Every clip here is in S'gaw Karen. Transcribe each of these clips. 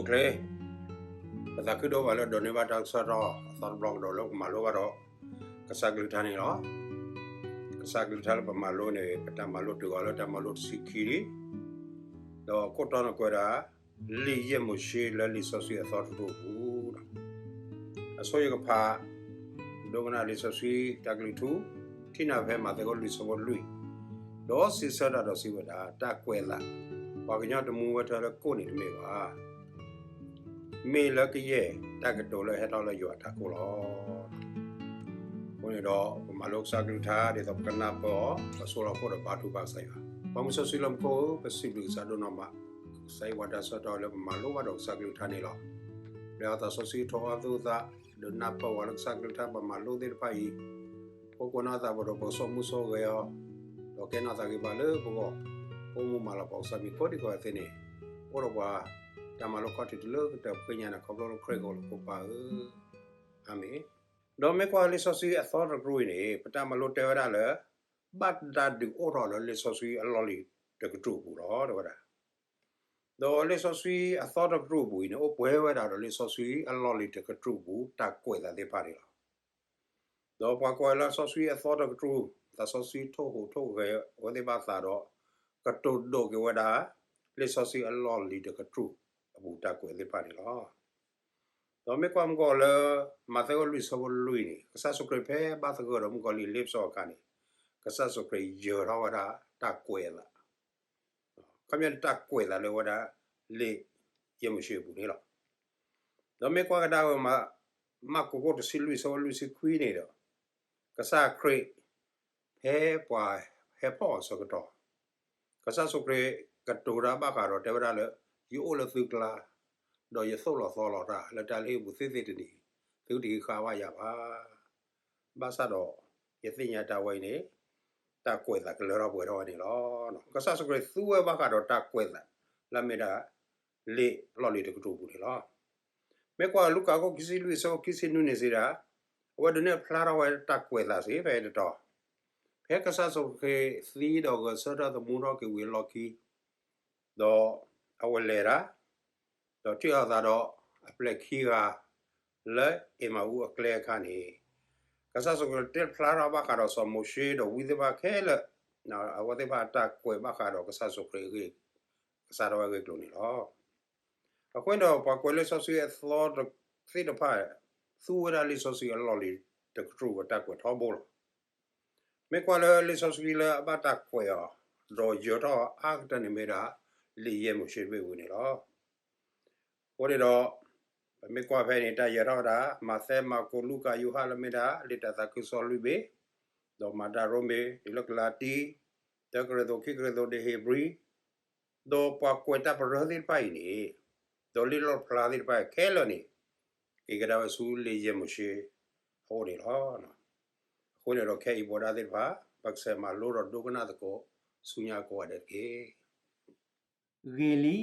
ချ့, ပသးခုဒိၣ်မးလၢဒိးန့ၢ်ဘၣ်တၢ်ကစီၣ်ထီၣ်အသီတဘျီကဒီးလၢပမၤလိဘၣ်ဒီး ကစၢ်ကလုၢ်ကထါန့ၣ်လီၤ. ကစၢ်ကလုၢ်ကထါလၢပမၤလိန့ၣ် ပတၢ်မၤလိတုၤဃီၤလၢတၢ်မၤလိတဆံခံလံ, ဒီးခိၣ်တီန့ၣ်ကွဲးဒၣ် လံာ်ယဲၢ်မိၤၡ့လၢလံာ်စီဆှံအသီတကတြူၢ်အပူၤလီၤ. အဆိယကဖး ဒိကနၣ်လံာ်စီဆှံတၢ်ကလုၢ်ထူ, ထံၣ်နၤဖဲမးသဲခိၣ်လွံၢ်ဆၢဖိလွံၢ်, ဒီးစံးဆၢတၢ်ဒီးစံးဝဲဒၣ်, တၢ်ကွဲးအသး, ပှၤကညီတမူဝဲထၢလၢကိၣ်န့ၣ်တမ့ၢ်ဘၣ်. မ့ၢ်လၢကယဲၢ်တၢ်ကတိၤလၢဟဲထီၣ်လၢယွၤအထးခိၣ်လီၤ. အဃိန့ၣ်ဒီး ပမၤလိကစၢ်ကလုၢ်ကထါ ဒ်သိးပကနၢ်ပၢၢ်အီၤ ပဆိၣ်လီၤခိၣ်ဒီးဘါထုကဖၣ်ကစၢ်ယွၤ. ပှၤမုၢ်စီဆှံလၢမူခိၣ်ဧၢ, ပစံးဘျုးကစၢ်ဒိၣ်နီၢ်မး, ကစၢ်အံၤပှၤတၢ်ဆၢကတီၢ်လၢပမၤလိဘၣ်ဒီးကစၢ်ကလုၢ်ကထါန့ၣ်လီၤ. ပျဲအသးစီဆှံထိးအီၣ်သုသး, ဒီးနၢ်ပၢၢ်ဝဲလၢကစၢ်ကလုၢ်ကထါ ပမၤလိသ့ၣ်တဖၣ်အံၤ အိၣ်ကွဲးနီၣ်သးပှၤဒီးပကဆိၣ်မူဆိၣ်ဂဲၤအီၤ, ဒီးကဲနီၢ်သးဂ့ၤဘၣ်လၢပဂီၢ်, အိၣ်မူမၤလၤကပီၤကစၢ်မံၤကိးဒံကိးဂၤသ့ၣ်န့ၣ်, အိၣ်ဒီးပှၤတၢ်မၤလိခီၣ်ထံးတုၤလၢကတၢၢ်ပဃ့ညါန့ၣ် ခီဖျိလၢခရံာ်ကအိၣ်လၢပပၢ်ဧၢ, အၤမ့ၣ်. ဒီးမ့ၢ်ကွၢ်လံာ်စီဆှံအသီတကတြူၢ်အံၤန့ၣ် ပတၢ်မၤလိတဲဝဲဒၣ်လၢ ဘၣ်တၢ်ဒုးအိၣ်ထီၣ်လၢလံာ်စီဆှံအလီၢ်လံၤတကတြူၢ်အပူၤလီၤ တဲဝဲဒၣ်. ဒီးလံာ်စီဆှံအသီတကတြူၢ်အပူၤအံၤန့ၣ် အိၣ်ပှဲၤဝဲဒၣ်ဒီးလံာ်စီဆှံအလီၢ်လံၤတကတြူၢ်အပူၤ တၢ်ကွဲးအသးသ့ၣ်တဖၣ်န့ၣ်လီၤ. ဒီးပှၤကွဲးလံာ်စီဆှံအသီတကတြူၢ်, သးစီဆှံထိၣ်ဟူးထိၣ်ဂဲၤအဝဲသ့ၣ်ဘၣ်သးဒီး ကတိၤဒိးက့ၤဝဲဒၣ် လံာ်စီဆှံအလီၢ်လံၤတကတြူၢ်အပူၤတၢ်ကွဲးသ့ၣ်တဖၣ်န့ၣ်လီၤ. ဒီးမ့ၢ်ကွၢ်မုၢ်ကီၢ်လၢ မးသဲခိၣ်လွံၢ်ဆၢဖိလွံၢ်န့ၣ် ကစၢ်ယ့ၣ်ၡူးခရံာ်ဖဲဘၣ်သဂၢၢ်ဒီးမုၣ်ကီၤလံၢ်လ့ပစီအခါန့ၣ်, ကစၢ်ယ့ၣ်ၡူးခရံာ်ယၢၤထီၣ်ဝဲဒၣ်တၢ်ကွဲးအသး, ခီပညီန့ၣ်တၢ်ကွဲးအသးလၢဝဲဒၣ် လံာ်ယဲၢ်မိၤၡ့အပူၤန့ၣ်လီၤ. ဒီးမ့ၢ်ကွၢ်ကဒါဝဲ မးကီးခိၣ်တဆံလွံၢ်ဆၢဖိလွံၢ်ဆံခွံန့ၣ်ဒီး, ကစၢ်ခရံာ် ဖဲပှၤဟဲဖီၣ်အီၤအဆၢကတီၢ်, ကစၢ်ယ့ၣ်ၡူးခရံာ်ကတိၤတၢ်ဘၣ်ဃးဒီးတဲဝဲဒၣ်လၢ ယအိၣ်လၢသုကျါ, ဒီးယသိၣ်လီၤသီလီၤတၢ်လၢတၢ်လုၢ်ဟံၣ်ပူၤသ့ၣ်သ့ၣ်တနံၤ, သုတဟံးဃာ်ဘၣ်ယၤဘၣ်. ဘၣ်ဆၣ်ဒီး ယသ့ၣ်ညါတၢ်ဝဲအံၤန့ၣ် တၢ်ကွဲးအသးကလၢထီၣ်ပှဲၤထီၣ်ဝဲန့ၣ်လီၤ. ကစၢ်ယ့ၣ်ၡူးခရံာ်သူဝဲဘၣ်ဃးဒီးတၢ်ကွဲးအသး လၢအမ့ၢ်ဒၣ် လံာ်အလီၢ်လံၤတကတြူၢ်အပူၤန့ၣ်လီၤ. မ့ၢ်ကွၢ်လူၤကၣ်ခိၣ်ခံဆံလွံၢ်ဆၢဖိခံဆံနွံန့ၣ်စံးဒၣ်, အဝဲဒၣ်န့ၣ်ဖျါထီၣ်ဝဲတၢ်ကွဲးအသးစ့ၢ်ဖဲအံၤတတီၤ, ဖဲကစၢ်ယ့ၣ်ၡူးခရံာ်သံဒီးဂဲၤဆၢထၢၣ်သမူထီၣ်က့ၤဝံၤအလီၢ်ခံ ဒီးအဝဲလဲၤတၢ်, ဒီးထံၣ်လိာ်သးဒီးအပျဲၢ်ခံဂၤ လၢအ့မၤအူအကျဲအခါန့ၣ်, ကစၢ်ယ့ၣ်ၡူးခရံာ်တဲဖျါထီၣ်ဘၣ်ဃးဒီးစီၤမိၤၡ့ဒီးဝံသ့ၣ်တဖၣ်ခဲလၢာ်, အဝဲသ့ၣ်တဖၣ်တၢ်ကွဲးဘၣ်ဃးဒီးကစၢ်ယ့ၣ်ၡူးခရံာ်အဂ့ၢ်, ကစးထီၣ်ဝဲအဂ့ၢ်အကျိၤန့ၣ်လီၤ. အဃိန့ၣ်ဒီး ပှၤကွဲးလံာ်စီဆှံအသီသ့ၣ်တဖၣ် သူဝဲဒၣ်လံာ်စီဆှံအလီၢ်လံၤတကတြူၢ်အတၢ်ကွဲးထီဘိလီၤ. မ့ၢ်ကွၢ်လၢလံာ်စီဆှံလၢအဘၣ်တၢ်ကွဲးအီၤ ဒီးယၢၤထီၣ်အါကတၢၢ်န့ၣ်မ့ၢ်ဒၣ် လံာ်ယဲၢ်မိၤၡ့တဘ့ၣ်ဝဲန့ၣ်လီၤ. အဃိန့ၣ်ဒီး ပမ့ၢ်ကွၢ်ဖဲန့ၣ် တၢ်ယၢၤထီၣ်ဝဲဒၣ် မးသဲ, မၢ်ကူး, လူၤကၣ်, ယိၤဟၣ်လၢမ့ၢ်ဒၣ် လံာ်တၢ်သးခုကစီၣ်လွံၢ်ဘ့ၣ်, ဒီးမၤတၢ်ရိမ့ၤ, တုၤလၢကလၤတံ, တၢကရံၣ်သူး, ခံကရံၣ်သူး, ဒီးဧ့ၤဘြံၤ, ဒီးပှၤကွဲးတၢ်ပရၢသ့ၣ်တဖၣ်အံၤန့ၣ်, ဒီးလံာ်လီၣ်ဖျါသ့ၣ်တဖၣ်ခဲလၢာ်န့ၣ် က့ၤကဒါဝဲဆူလံာ်ယဲၢ်မိၤၡ့အအိၣ်န့ၣ်လီၤ. အဃိန့ၣ်ဒီးခဲအံၤပဝဲဒၣ်သ့ၣ်တဖၣ် ပကဆဲးမၤလိဒီးဒိကနၣ်သကိးဆူညါကိးဂၤဒဲးတက့ၢ်. ဂ့ၤလံ,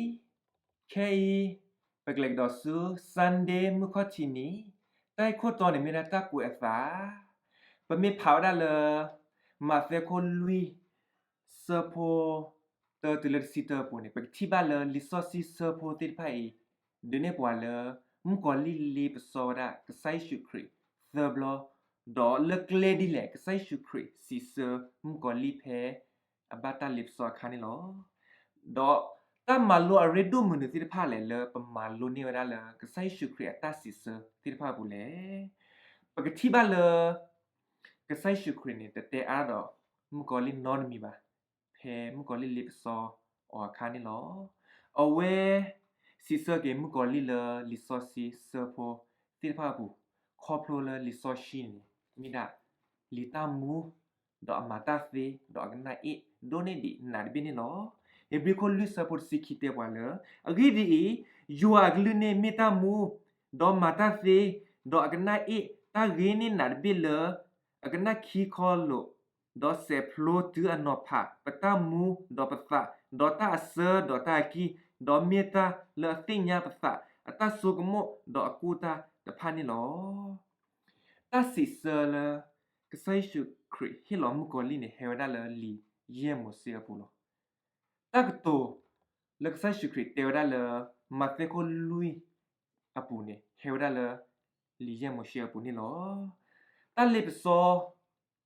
ခဲအံၤ ပကလဲၤကဒီးဆူ Sunday မုၢ်ခီၣ်ထံးနံၤ, တၢ်ဂ့ၢ်ခိၣ်တီန့ၣ်မ့ၢ်ဒၣ်တၢ်ကွဲးအသး, ပမ့ၢ်ဖးဝဲဒၣ်လၢ မးသဲခိၣ်လွံၢ် ဆၢဖိ တၢတုၤလၢတဆံတၢအပူၤန့ၣ် ပကထံၣ်ဘၣ်လၢလံာ်စီဆှံဆၢဖိသ့ၣ်တဖၣ်အံၤ ဒုးနဲၣ်ပှၤလၢ မုၣ်ကီၤလံၢ်လ့ပစီဝဲဒၣ်ကစၢ်ယ့ၣ်ၡူးခရံာ်သၢဘျီ, ဒီးလၢကျဲဒ်လဲၣ် ကစၢ်ယ့ၣ်ၡူးခရံာ်စံးဆၢမုၣ်ကီၤလံၢ်ဖဲအဘၣ်တၢ်လ့ပစီအခါန့ၣ်လီၤ. ဒီးတၢ်မၤလိအရ့ဒိၣ်မုၢ်နုာ်သ့ၣ်တဖၣ်လဲၣ် လၢပမၤလိန့ၢ်ဝဲဒၣ်လၢ ကစၢ်ယ့ၣ်ၡူးခရံာ်အတၢ်စံးဆၢသ့ၣ်တဖၣ်အပူၤလဲၣ်. ပကထံၣ်ဘၣ်လၢ ကစၢ်ယ့ၣ်ၡူးခရံာ်န့ၣ် တတဲအါဒီးမုၣ်ကီၤလံၢ်နီတမံၤဘၣ်, ဖဲမုၣ်ကီၤလံၢ်လ့ပစီအီၤအခါန့ၣ်လီၤ. အဝဲစံးဆၢက့ၤမုၣ်ကီၤလံၢ်လၢလံာ်စီဆှံဆၢဖိသ့ၣ်တဖၣ်အပူၤ, ခီဖျိလၢလံာ်စီဆှံန့ၣ် မ့ၢ်ဒၣ်လံာ်တၢ်မူ, ဒီးအမၤတၢ်သ့, ဒီးအကနၣ်အ့ၣ်ဒိၣ်န့ၢ်ဒံးနးတဘ့ၣ်န့ၣ်လီၤ. ဧ့ၤဘြံၤခိၣ်လွံၢ်ဆၢဖိတဆံခံတဲပှၤလၢ အဂ့ၢ်ဒ်အံၤ, ယွၤအကလုၢ်န့ၣ်မ့ၢ်တၢ်မူ, ဒီးမၤတၢ်သ့, ဒီးအကနၣ်အ့ၣ်, တၢ်ဂ့ၤန့ၢ်နးတဘ့ၣ်လၢ အကနၣ်ခံခီလိာ်, ဒီးစဲးဖျိတုၤအနီၤဖး ပတၢ်မူ, ဒီးပသး, ဒီးတၢ်အစၢ, ဒီးတၢ်အကံၢ်, ဒီးမ့ၢ်တၢ်လၢအသ့ၣ်ညါပသး အတၢ်ဆိကမိၣ်, ဒီးအကူၣ်တၢ်တဖၣ်န့ၣ်လီၤ. တၢ်စံးဆၢလၢ ကစၢ်ယ့ၣ်ၡူးခရံာ်ဟ့ၣ်လီၤမုၣ်ကီၤလံၢ်န့ၣ် ဟဲဝဲဒၣ်လၢလံာ်ယဲၢ်မိၤၡ့အပူၤလီၤ. တၢ်ကတိၤလၢကစၢ်ယ့ၣ်ၡူးခရံာ်တဲဝဲဒၣ်လၢ မးသဲခိၣ်လွံၢ်အပူၤန့ၣ် ဟဲဝဲဒၣ်လၢ လံာ်ယဲၢ်မိၤၡ့အပူၤန့ၣ်လီၤ. တၢ်လ့ပစီ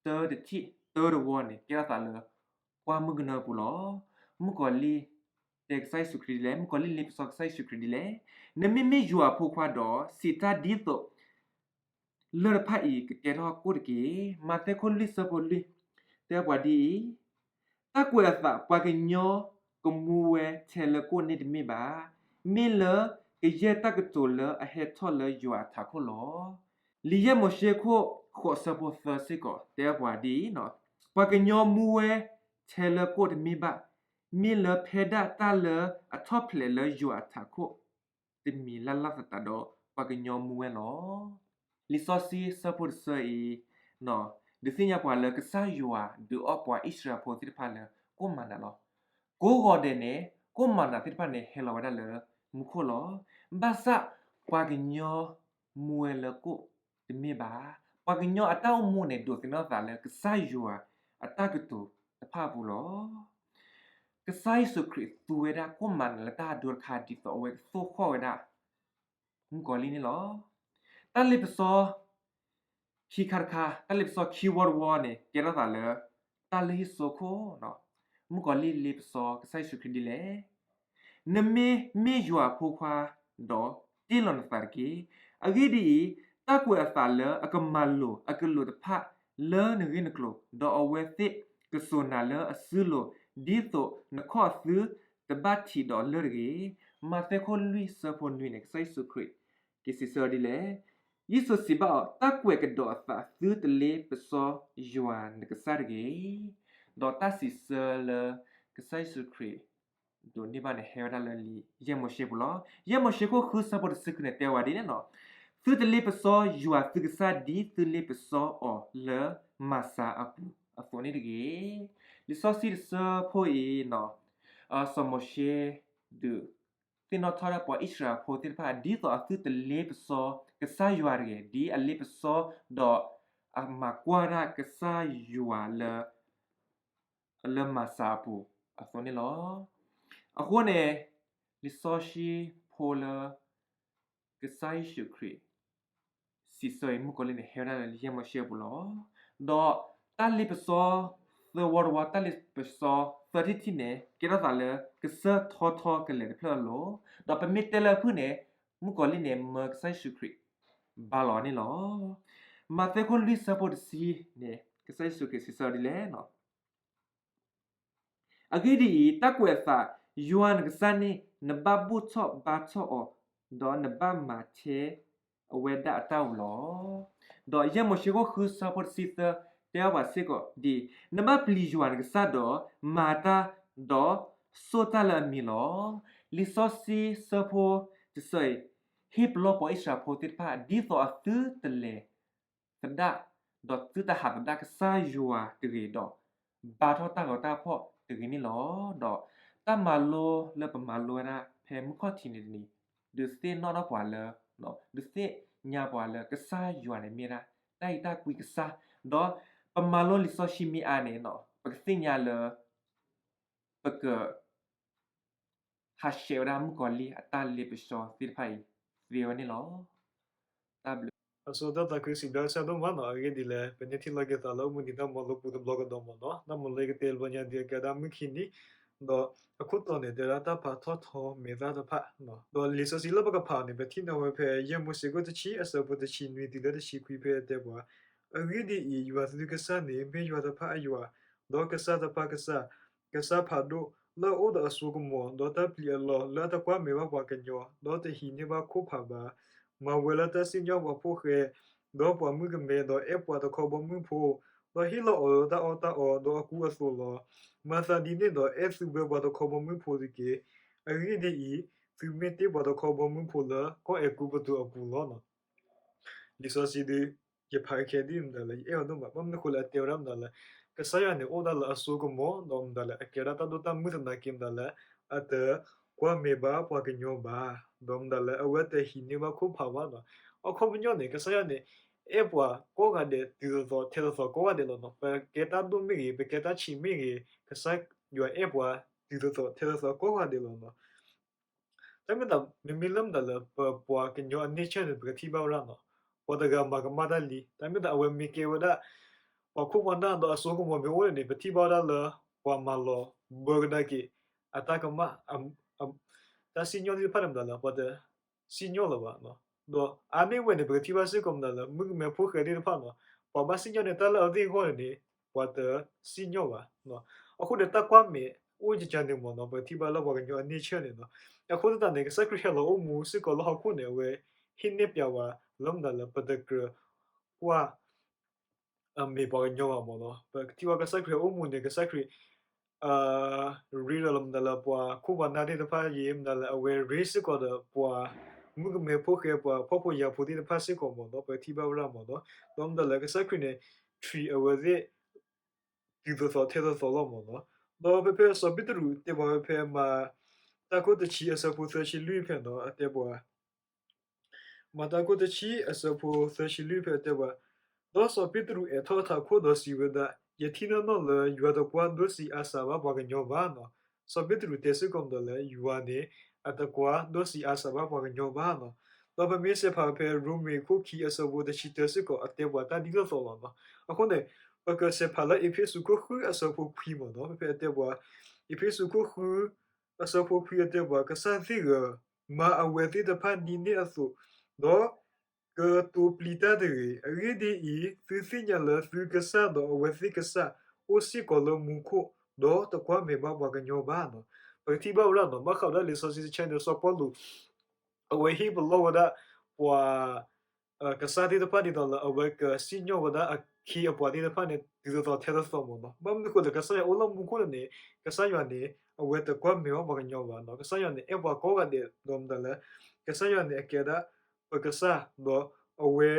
တၢတထံၣ်တၢတဝီန့ၣ် ကဲထီၣ်သးလၢ ပှၢ်မုၢ်ကနၢအပူၤလီၤ. မုၣ်ကီၤလံၢ်တဲကစၢ်ယ့ၣ်ၡူးခရံာ်ဒ်လဲၣ်, မုၣ်ကီၤလံၢ်လ့ပစီကစၢ်ယ့ၣ်ၡူးခရံာ်ဒ်လဲၣ်, နမ့မ့ၢ်ယွၤအဖိခွါဒီး စံးတၢ်ဒ်သိး လၢၢ်တဖၣ်အံၤကကဲထီၣ်ကိၣ်တက့ၢ်. မးသဲခိၣ်လွံၢ်ဆၢဖိလွံၢ် တဲပှၤဒ်အံၤ, တၢ်ကွဲးအသး ပှၤကညီကမူဝဲထဲလၢကိၣ်န့ၣ်တမ့ၢ်ဘၣ်, မ့ၢ်လၢကယဲၢ်တၢ်ကတိၤလၢအဟဲထီၣ်လၢယွၤအထးခိၣ်လီၤ. လံာ်ယဲၢ်မိၤၡ့ခိၣ်ဃိးဆၢဖိသၢစ့ၢ်ကီး တဲပှၤဒ်အံၤ, ပှၤကညီမူဝဲထဲလၢကိၣ်တမ့ၢ်ဘၣ်, မ့ၢ်လၢဖဲဒၣ်တၢ်လၢအထီၣ်ဖျဲးလၢယွၤအထးခိၣ် တမံၤလၢ်လၢ်သတးဒီး ပှၤကညီမူဝဲလီၤ. လံာ်စီဆှံဆၢဖိတဆၢအံၤ ဒုးသ့ၣ်ညါပှၤလၢကစၢ်ယွၤဒုးအီၣ်ပှၤအံၣ်စရ့လးဖိသ့ၣ်တဖၣ်လၢ ကိၣ်မၤနၤလီၤ. ကိးဂီၤဒဲးန့ၣ် ကိၣ်မၤနၤသ့ၣ်တဖၣ်န့ၣ် ဟဲလီၤဝဲဒၣ်လၢမူခိၣ်လီၤ. ဘၣ်ဆၣ်ပှၤကညီမူဝဲလၢကိၣ်တမ့ၢ်ဘၣ်. ပှၤကညီအတၢ်အိၣ်မူန့ၣ် ဒိးသန့ၤအသးလၢကစၢ်ယွၤအတၢ်ကတိၤတဖၣ်အပူၤလီၤ. ကစၢ်ယ့ၣ်ၡူးခရံာ်သူဝဲဒၣ်ကိၣ်မၤနၤလၢတၢ်အဒိတခါ ဒ်သိးအဝဲကသိၣ်ဃီၣ်ဝဲဒၣ် မုၣ်ကီၤလံၢ်န့ၣ်လီၤ. တၢ်လ့ပစီ ခံခါတခါ, တၢ်လ့ပစီခံဝီတဝီန့ၣ် ကဲထီၣ်သးလၢ တၢ်လၢဟံၣ်စိခိၣ်, မုၣ်ကီၤလံၢ်လ့ပစီကစၢ်ယ့ၣ်ၡူးခရံာ်ဒ်လဲၣ်, နမ့မ့ၢ်ယွၤအဖိခွါဒီး တ့လီၤနသးတက့ၢ်. အဂ့ၢ်ဒ်အံၤ, တၢ်ကွဲးအသးလၢအကမၤလိာ်အကလုာ်တဖၣ်လၢနဂ့ၢ်နကျိၤ, ဒီးအဝဲသ့ၣ်ကစိာ်နၤလၢအစုလိၤ, ဒ်သိးနခီၣ်အသုတဘၣ်ထံးဒီးလၢၢ်တဂ့ၤ. မးသဲခိၣ်လွံၢ်ဆၢဖိနွံန့ၣ် ကစၢ်ယ့ၣ်ၡူးခရံာ် က့ၤစံးဆၢအီၤဒ်လဲၣ်. ယ့ၣ်ၡူးစံးဘၣ်အီၤ, တၢ်ကွဲးကဒီးအသးသုတလ့ပစီယွၤနကစၢ်တဂ့ၤ. ဒီးတၢ်စံးဆၢလၢကစၢ်ယ့ၣ်ၡူးခရံာ် ဒိးန့ၢ်ဘၣ်န့ၣ် ဟဲဝဲဒၣ်လၢလံာ်ယဲၢ်မိၤၡ့ပူၤလီၤ. ယဲၢ်မိၤၡ့ခိၣ်ဃုဆၢဖိတဆံဃုန့ၣ် တဲဝဲဒ်န့ၣ်လီၤ. သုတလ့ပစီယွၤသုကစၢ်ဒ်သုလ့ပစီအီၤလၢမၤစၤအပူၤအသိးန့ၣ်တဂ့ၤ. လံာ်စီဆှံတဆၢဖိအံၤ စီၤမိၤၡ့ ဒုးသ့ၣ်နီၣ်ထီၣ်ဒၣ်ပှၤအံၣ်စရ့လးဖိသ့ၣ်တဖၣ် ဒ်သိးအသုတလ့ပစီကစၢ်ယွၤတဂ့ၤ, ဒ်အလ့ပစီဒီးအမၤကွၢ်ဒၣ်ကစၢ်ယွၤလၢ လၢမၤစၤအပူၤအသိးန့ၣ်လီၤ. အဃိန့ၣ် လံာ်စီဆှံဖိလၢ ကစၢ်ယ့ၣ်ၡူးခရံာ် စံးဆၢအံၤ မုၣ်ကီၤလံၢ်န့ၣ် ဟဲဝဲဒၣ်လၢယဲၢ်မိၤၡ့အပူၤလီၤ. ဒီးတၢ်လ့ပစီသၢဝီတဝီ တၢ်လ့ပစီသၢထံၣ်တထံၣ်န့ၣ် ကဲထီၣ်သးလၢကစၢၢ်ထီထီကလဲာ်တဖျၢၣ်အလိၤ, ဒီးပမ့ၢ်တဲလၢအဖုၣ်န့ၣ် မုၣ်ကီၤလံၢ်န့ၣ် မၢကစၢ်ယ့ၣ်ၡူးခရံာ် ဘါလီၤန့ၣ်လီၤ. မးသဲခိၣ်လွံၢ်ဆၢဖိတဆံန့ၣ် ကစၢ်ယ့ၣ်ၡူးခရံာ်စံးဆၢဒ်လဲၣ် အဂ့ၢ်ဒ်အံၤ, တၢ်ကွဲးအသး ယွၤနကစၢ်န့ၣ် နဘၣ်ဘူၣ်ထီၣ်ဘါထီၣ်အီၤ, ဒီးနဘၣ်မၤထဲအဝဲဒၣ်အတၢ်အုးလီၤ. ဒီးယဲၢ်မိၤၡ့ခိၣ်ဃုဆၢဖိတဆံသၢ တဲဘၣ်ပှၤစ့ၢ်ကီးဒ်အံၤ, နဘၣ်ပျံၤယွၤနကစၢ်ဒီး မၤတၢ်ဒီးစိာ်တၢ်လၢအမံၤလီၤ. လံာ်စီဆှံဆၢဖိတဆၢအံၤ ဟ့ၣ်ပလီၢ်ပှၤအံၣ်စရ့လးဖိသ့ၣ်တဖၣ် ဒ်သိးအသုတလဲၤ သဒၣ်, ဒီးသုတဟးသဒၣ်ကစၢ်ယွၤတဂ့ၤဒီး ဘါထီၣ်တၢ်ဂီၤတၢ်ဖီၣ်တဂ့ၤန့ၣ်လီၤ. ဒီးတၢ်မၤလိလၢပမၤလိဝဲဒၣ် ဖဲမုၢ်ခီၣ်ထံးန့ၣ်တနံၤ ဒုးသ့ၣ်နီၣ်ထီၣ်ပှၤလၢ, ဒုးသ့ၣ်ညါပှၤလၢကစၢ်ယွၤန့ၣ်မ့ၢ်ဒၣ် တၢ်အဲၣ်တၢ်ကွံကစၢ်, ဒီးပမၤလိလံာ်စီဆှံမ့ၢ်အါန့ၣ် ပကသ့ၣ်ညါလၢ ပက ဟးဆှဲးဝဲဒၣ်မုၣ်ကီၤလံၢ်အတၢ်လ့ပစီသ့ၣ်တဖၣ်အံၤ သ့ဝဲန့ၣ်လီၤ. တၢ်ဘျုး အဆိကတၢၢ်သးခုစံးဘျုးကစၢ်ဒိၣ်မးနီၤ, အဂ့ၢ်ဒ်လဲၣ် ပန့ၢ်ထံၣ်လိာ်က့ၤသးလၢအိၣ်ဘှံးနံၤတၢ်မၤလိပူၤတဘျီကဒီးမးနီၤ, တၢ်မၤလိကတဲာ်လံညါဒ်အကဲဒၣ်မုၢ်ခံနံၤ, ဒီးအခိၣ်တီန့ၣ် တဲဒၣ်တၢ်ဖးထီၣ်ထီမဲာ်သၣ်တဖၣ်, ဒီးလံာ်စီဆှံလၢပကဖးန့ၣ် ပထံၣ်န့ၢ်ဝဲဖဲယဲၢ်မိၤၡ့ခိၣ်တဆံအဆၢဖိတဆံနွံတုၤလၢတဆံခွံဖဲတဲပှၤ, အဂ့ၢ်ဒ်အံၤ ယွၤသုကစၢ်န့ၣ် မ့ၢ်ယွၤတဖၣ်အယွၤ, ဒီးကစၢ်တဖၣ်ကစၢ်, ကစၢ်ဖးဒိၣ်, လၢအအိၣ်ဒီးအစိကမီၤ, ဒီးတၢ်ပျံၤအလီၢ်, လၢအတကွၢ်မဲာ်ဘၣ်ပှၤကညီ, ဒီးတဟံးန့ၢ်ဘၣ်ခိၣ်ဖးဘၣ်, မၤဝဲလၢတၢ်စံၣ်ညီၣ်ပှၤဖိဃဲ, ဒီးပှၤမုၣ်ကမဲ, ဒီးအဲၣ်ပှၤတခီဘီမုၢ်ဖိ, ဒီးဟ့ၣ်လီၤအီၤလၢတၢ်အီၣ်တၢ်အီ, ဒီးအကူအသိးလီၤ. မၤသးဒ်န့ၣ်ဒီး အဲၣ်သုဝဲပှၤတခီဘီမုၢ်ဖိတက့ၢ်. အဂ့ၢ်ဒ်အံၤ, သုမ့ၢ်တ့ၢ်ပှၤတခီဘီမုၢ်ဖိလၢကီၢ်အဲၤကူပတူးအပူၤလီၤ. လံာ်စီဆှံဒ် ယဖးခဲဒ်မတၤလဲၣ် ယအဲၣ်အီၤဒိၣ်မး, ဘၣ်မနုၤအဃိလဲၣ် အတဲဝဲဒၣ်မတၤလဲၣ်, ကစၢ်ယွၤန့ၣ်အိၣ်ဒၣ်လၢအစိကမီၤ, ဒီးမတၤလဲၣ် အကဲဒၣ်တၢ်ဒိၣ်တၢ်မုၢ်သနာ်က့မတၤလဲၣ်, အတကွၢ်မဲာ်ဘၣ်ပှၤကညီဘၣ်, ဒီးမတၤလဲၣ် အဝဲတဟံးန့ၢ်ဘၣ်ခိၣ်ဖးဘၣ်နီၤ. အခီပညီန့ၣ် ကစၢ်ယွၤန့ၣ် အဲၣ်ပှၤကိးဂၤဒဲးတုၤသိးသိးထဲသိးသိးကိးဂၤဒဲးလီၤနီၤ. ပကဲတၢ်ဒိၣ်မ့ၢ်ဂ့ၤ, ပကဲတၢ်ဆံးမ့ၢ်ဂ့ၤ, ကစၢ်ယွၤအဲၣ်ပှၤတုၤသိးသိးထဲသိးသိးကိးဂၤဒဲးလီၤနီၤ. တၢ်မ့ၢ်သး မ့မ့ၢ်လၢမတၤလၢ ပပှၤကညီအ nature န့ၣ် ပကထံၣ်ဘၣ်ဝဲဒၣ်နီၤ, ပှၤတဂၤမၤကမၣ်တၢ်လံ, တၢ်မ့ၢ်သးအဝဲမ့ၢ်ကဲဝဲဒၣ် ပှၤခိၣ်ပှၤနၢ်ဒီးအစိကမီၤမ့ၢ်အိၣ်န့ၣ်န့ၣ် ပထံၣ်ဘၣ်ဝဲဒၣ်လၢ ပှၤမၤလီၤဘၢကဒါက့ၤ အတၢ်ကမၣ် တၢ်စံၣ်ညီၣ်သ့ၣ်တဖၣ်န့ၣ်မတၤလၢ ပှၤတစံၣ်ညီၣ်လၢၤဘၣ်နီၤ. ဒီးအါန့ၢ်ဝဲန့ၣ် ပကထံၣ်ဘၣ်စ့ၢ်ကီးမတၤလၢ မုၣ်ကမဲဖိဃဲသ့ၣ်တဖၣ်နီၤ, ပှၤဘၣ်စံၣ်ညီၣ်န့ၢ်တၢ်လၢအဝဲသ့ၣ်အဂီၢ်န့ၣ်န့ၣ် ပှၤတစံၣ်ညီၣ်ဘၣ်နီၤ. အဃိန့ၣ် တၢ်ကွၢ်မဲာ်အိၣ်ကကန့ၣ်မ့ၢ်နီၤ, ပကထံၣ်ဘၣ်လၢပှၤကညီအ nature န့ၣ်နီၤ. အဃိသတးန့ၣ် ကစၢ်ခရံာ်ဟဲလီၤအိၣ်မူစ့ၢ်ကီးလၢဟီၣ်ခိၣ်န့ၣ် အဝဲဟ့ၣ်နဲၣ်ပျးဝဲလၢမတၤလၢ ပတကြၢးကွၢ် အမ့ၢ်ပှၤကညီဘၣ်မ့ၢ်နီၤ. ပကထံၣ်ဘၣ်ကစၢ်ခရံာ်အအိၣ်မူန့ၣ် ကစၢ်ခရံာ် ရ့ဒီးလၢမတၤလၢပှၤခိၣ်ပှၤနၢ်သ့ၣ်တဖၣ်ယဲ မတၤလၢအဝဲရ့စ့ၢ်ကီးဒီးပှၤမုၣ်ကမဲဖိဃဲ ပှၤဖှီၣ်ဖိယာ်ဖိသ့ၣ်တဖၣ်စ့ၢ်ကီးမ့ၢ်နီၤ, ပကထံၣ်ဘၣ်ဝဲဒၣ်မ့ၢ်နီၤ. ဒီးမတၤလၢကစၢ်ခရံာ်န့ၣ် treat အဝဲသ့ၣ် တုၤသိးသိးထဲသိးသိးလီၤမ့ၢ်နီၤ. ဒီးဖဲဖဲစီၤပ့းတရူးတဲပှၤဝဲဖဲမၤ တၢ်ခိၣ်တဆံအဆၢဖိသၢဆံလွံၢ်ဖဲနီၤ အတဲပှၤ မၤတၢ်ခိၣ်တဆံအဆၢဖိသၢဆံလွံၢ်ဖဲတဲပှၤ, ဒီးစီၤပ့းတရူးအဲးထီၣ်ထးခိၣ်ဒီးစံးဝဲဒၣ်, ယထံၣ်နီၢ်နီၢ်လၢယွၤတကွၢ်ဒီးစံးအါစးဘၣ်ပှၤကညီဘၣ်နီၤ. စီၤပ့းတရူးတဲစ့ၢ်ကီးမတၤလၢ ယွၤန့ၣ် အတကွၢ်ဒီးစံးအါစးဘၣ်ပှၤကညီဘၣ်နီၤ. ဒီးပမ့ၢ်ဆဲးဖးဖဲရိမ့ၤခိၣ်ခံအဆၢဖိတဆံတၢ စ့ၢ်ကီးအတဲပှၤတၢ်ဒ်သိးသိးလီၤနီၤ. အဃိန့ၣ် ပကဆဲးဖးလၢအ့းဖ့းစူးခိၣ်ဃုအဆၢဖိခွံမ့ၢ်နီၤ, ဖဲဖဲအတဲပှၤ အ့းဖ့းစူးခိၣ်ဃု အဆၢဖိခွံအတဲပှၤ, ကစၢ်သ့ၣ်ဧၢ, မၤအဝဲသ့ၣ်တဖၣ်ဒ်န့ၣ်အသိး, ဒီးကတိၤပျံၤတၢ်တဂ့ၤ. အဂ့ၢ်ဒ်အံၤ, သုသ့ၣ်ညါလၢသုကစၢ်ဒီးအဝဲသ့ၣ်ကစၢ် အိၣ်စ့ၢ်ကီးလၢမူခိၣ်, ဒီးတကွၢ်မဲာ်ဘၣ်ပှၤကညီဘၣ်နီၤ. ပကထံၣ်ဘၣ်ဝဲဒၣ်နီၤ, ဘၣ်ဃးဝဲဒၣ်လံာ်စီဆှံတဆၢန့ၣ် စီၤပီလူး အဝဲဟ့ၣ်ပလီၢ်ဝဲဒၣ်ပှၤ ကစၢ်သ့ၣ်တဖၣ်ဒ်သိးလၢအဝဲကစံၣ်ညီၣ်ဝဲဒၣ်အခ့အပှၤသ့ၣ်တဖၣ်န့ၣ် တုၤသိးသိးထဲသိးသိးမ့ၢ်နီၤ. ဘၣ်မနုၤအဃိလဲၣ် ကစၢ်ယွၤအိၣ်လၢမူခိၣ်န့ၣ်န့ၣ် ကစၢ်ယွၤန့ၣ် အဝဲတကွၢ်မဲာ်ဘၣ်ပှၤကညီဘၣ်နီၤ. ကစၢ်ယွၤန့ၣ်အဲၣ်ပှၤကိးဂၤဒဲးဒီးမတၤလၢ ကစၢ်ယွၤန့ၣ်အကဲဒၣ်ပကစၢ် ဒီးအဝဲ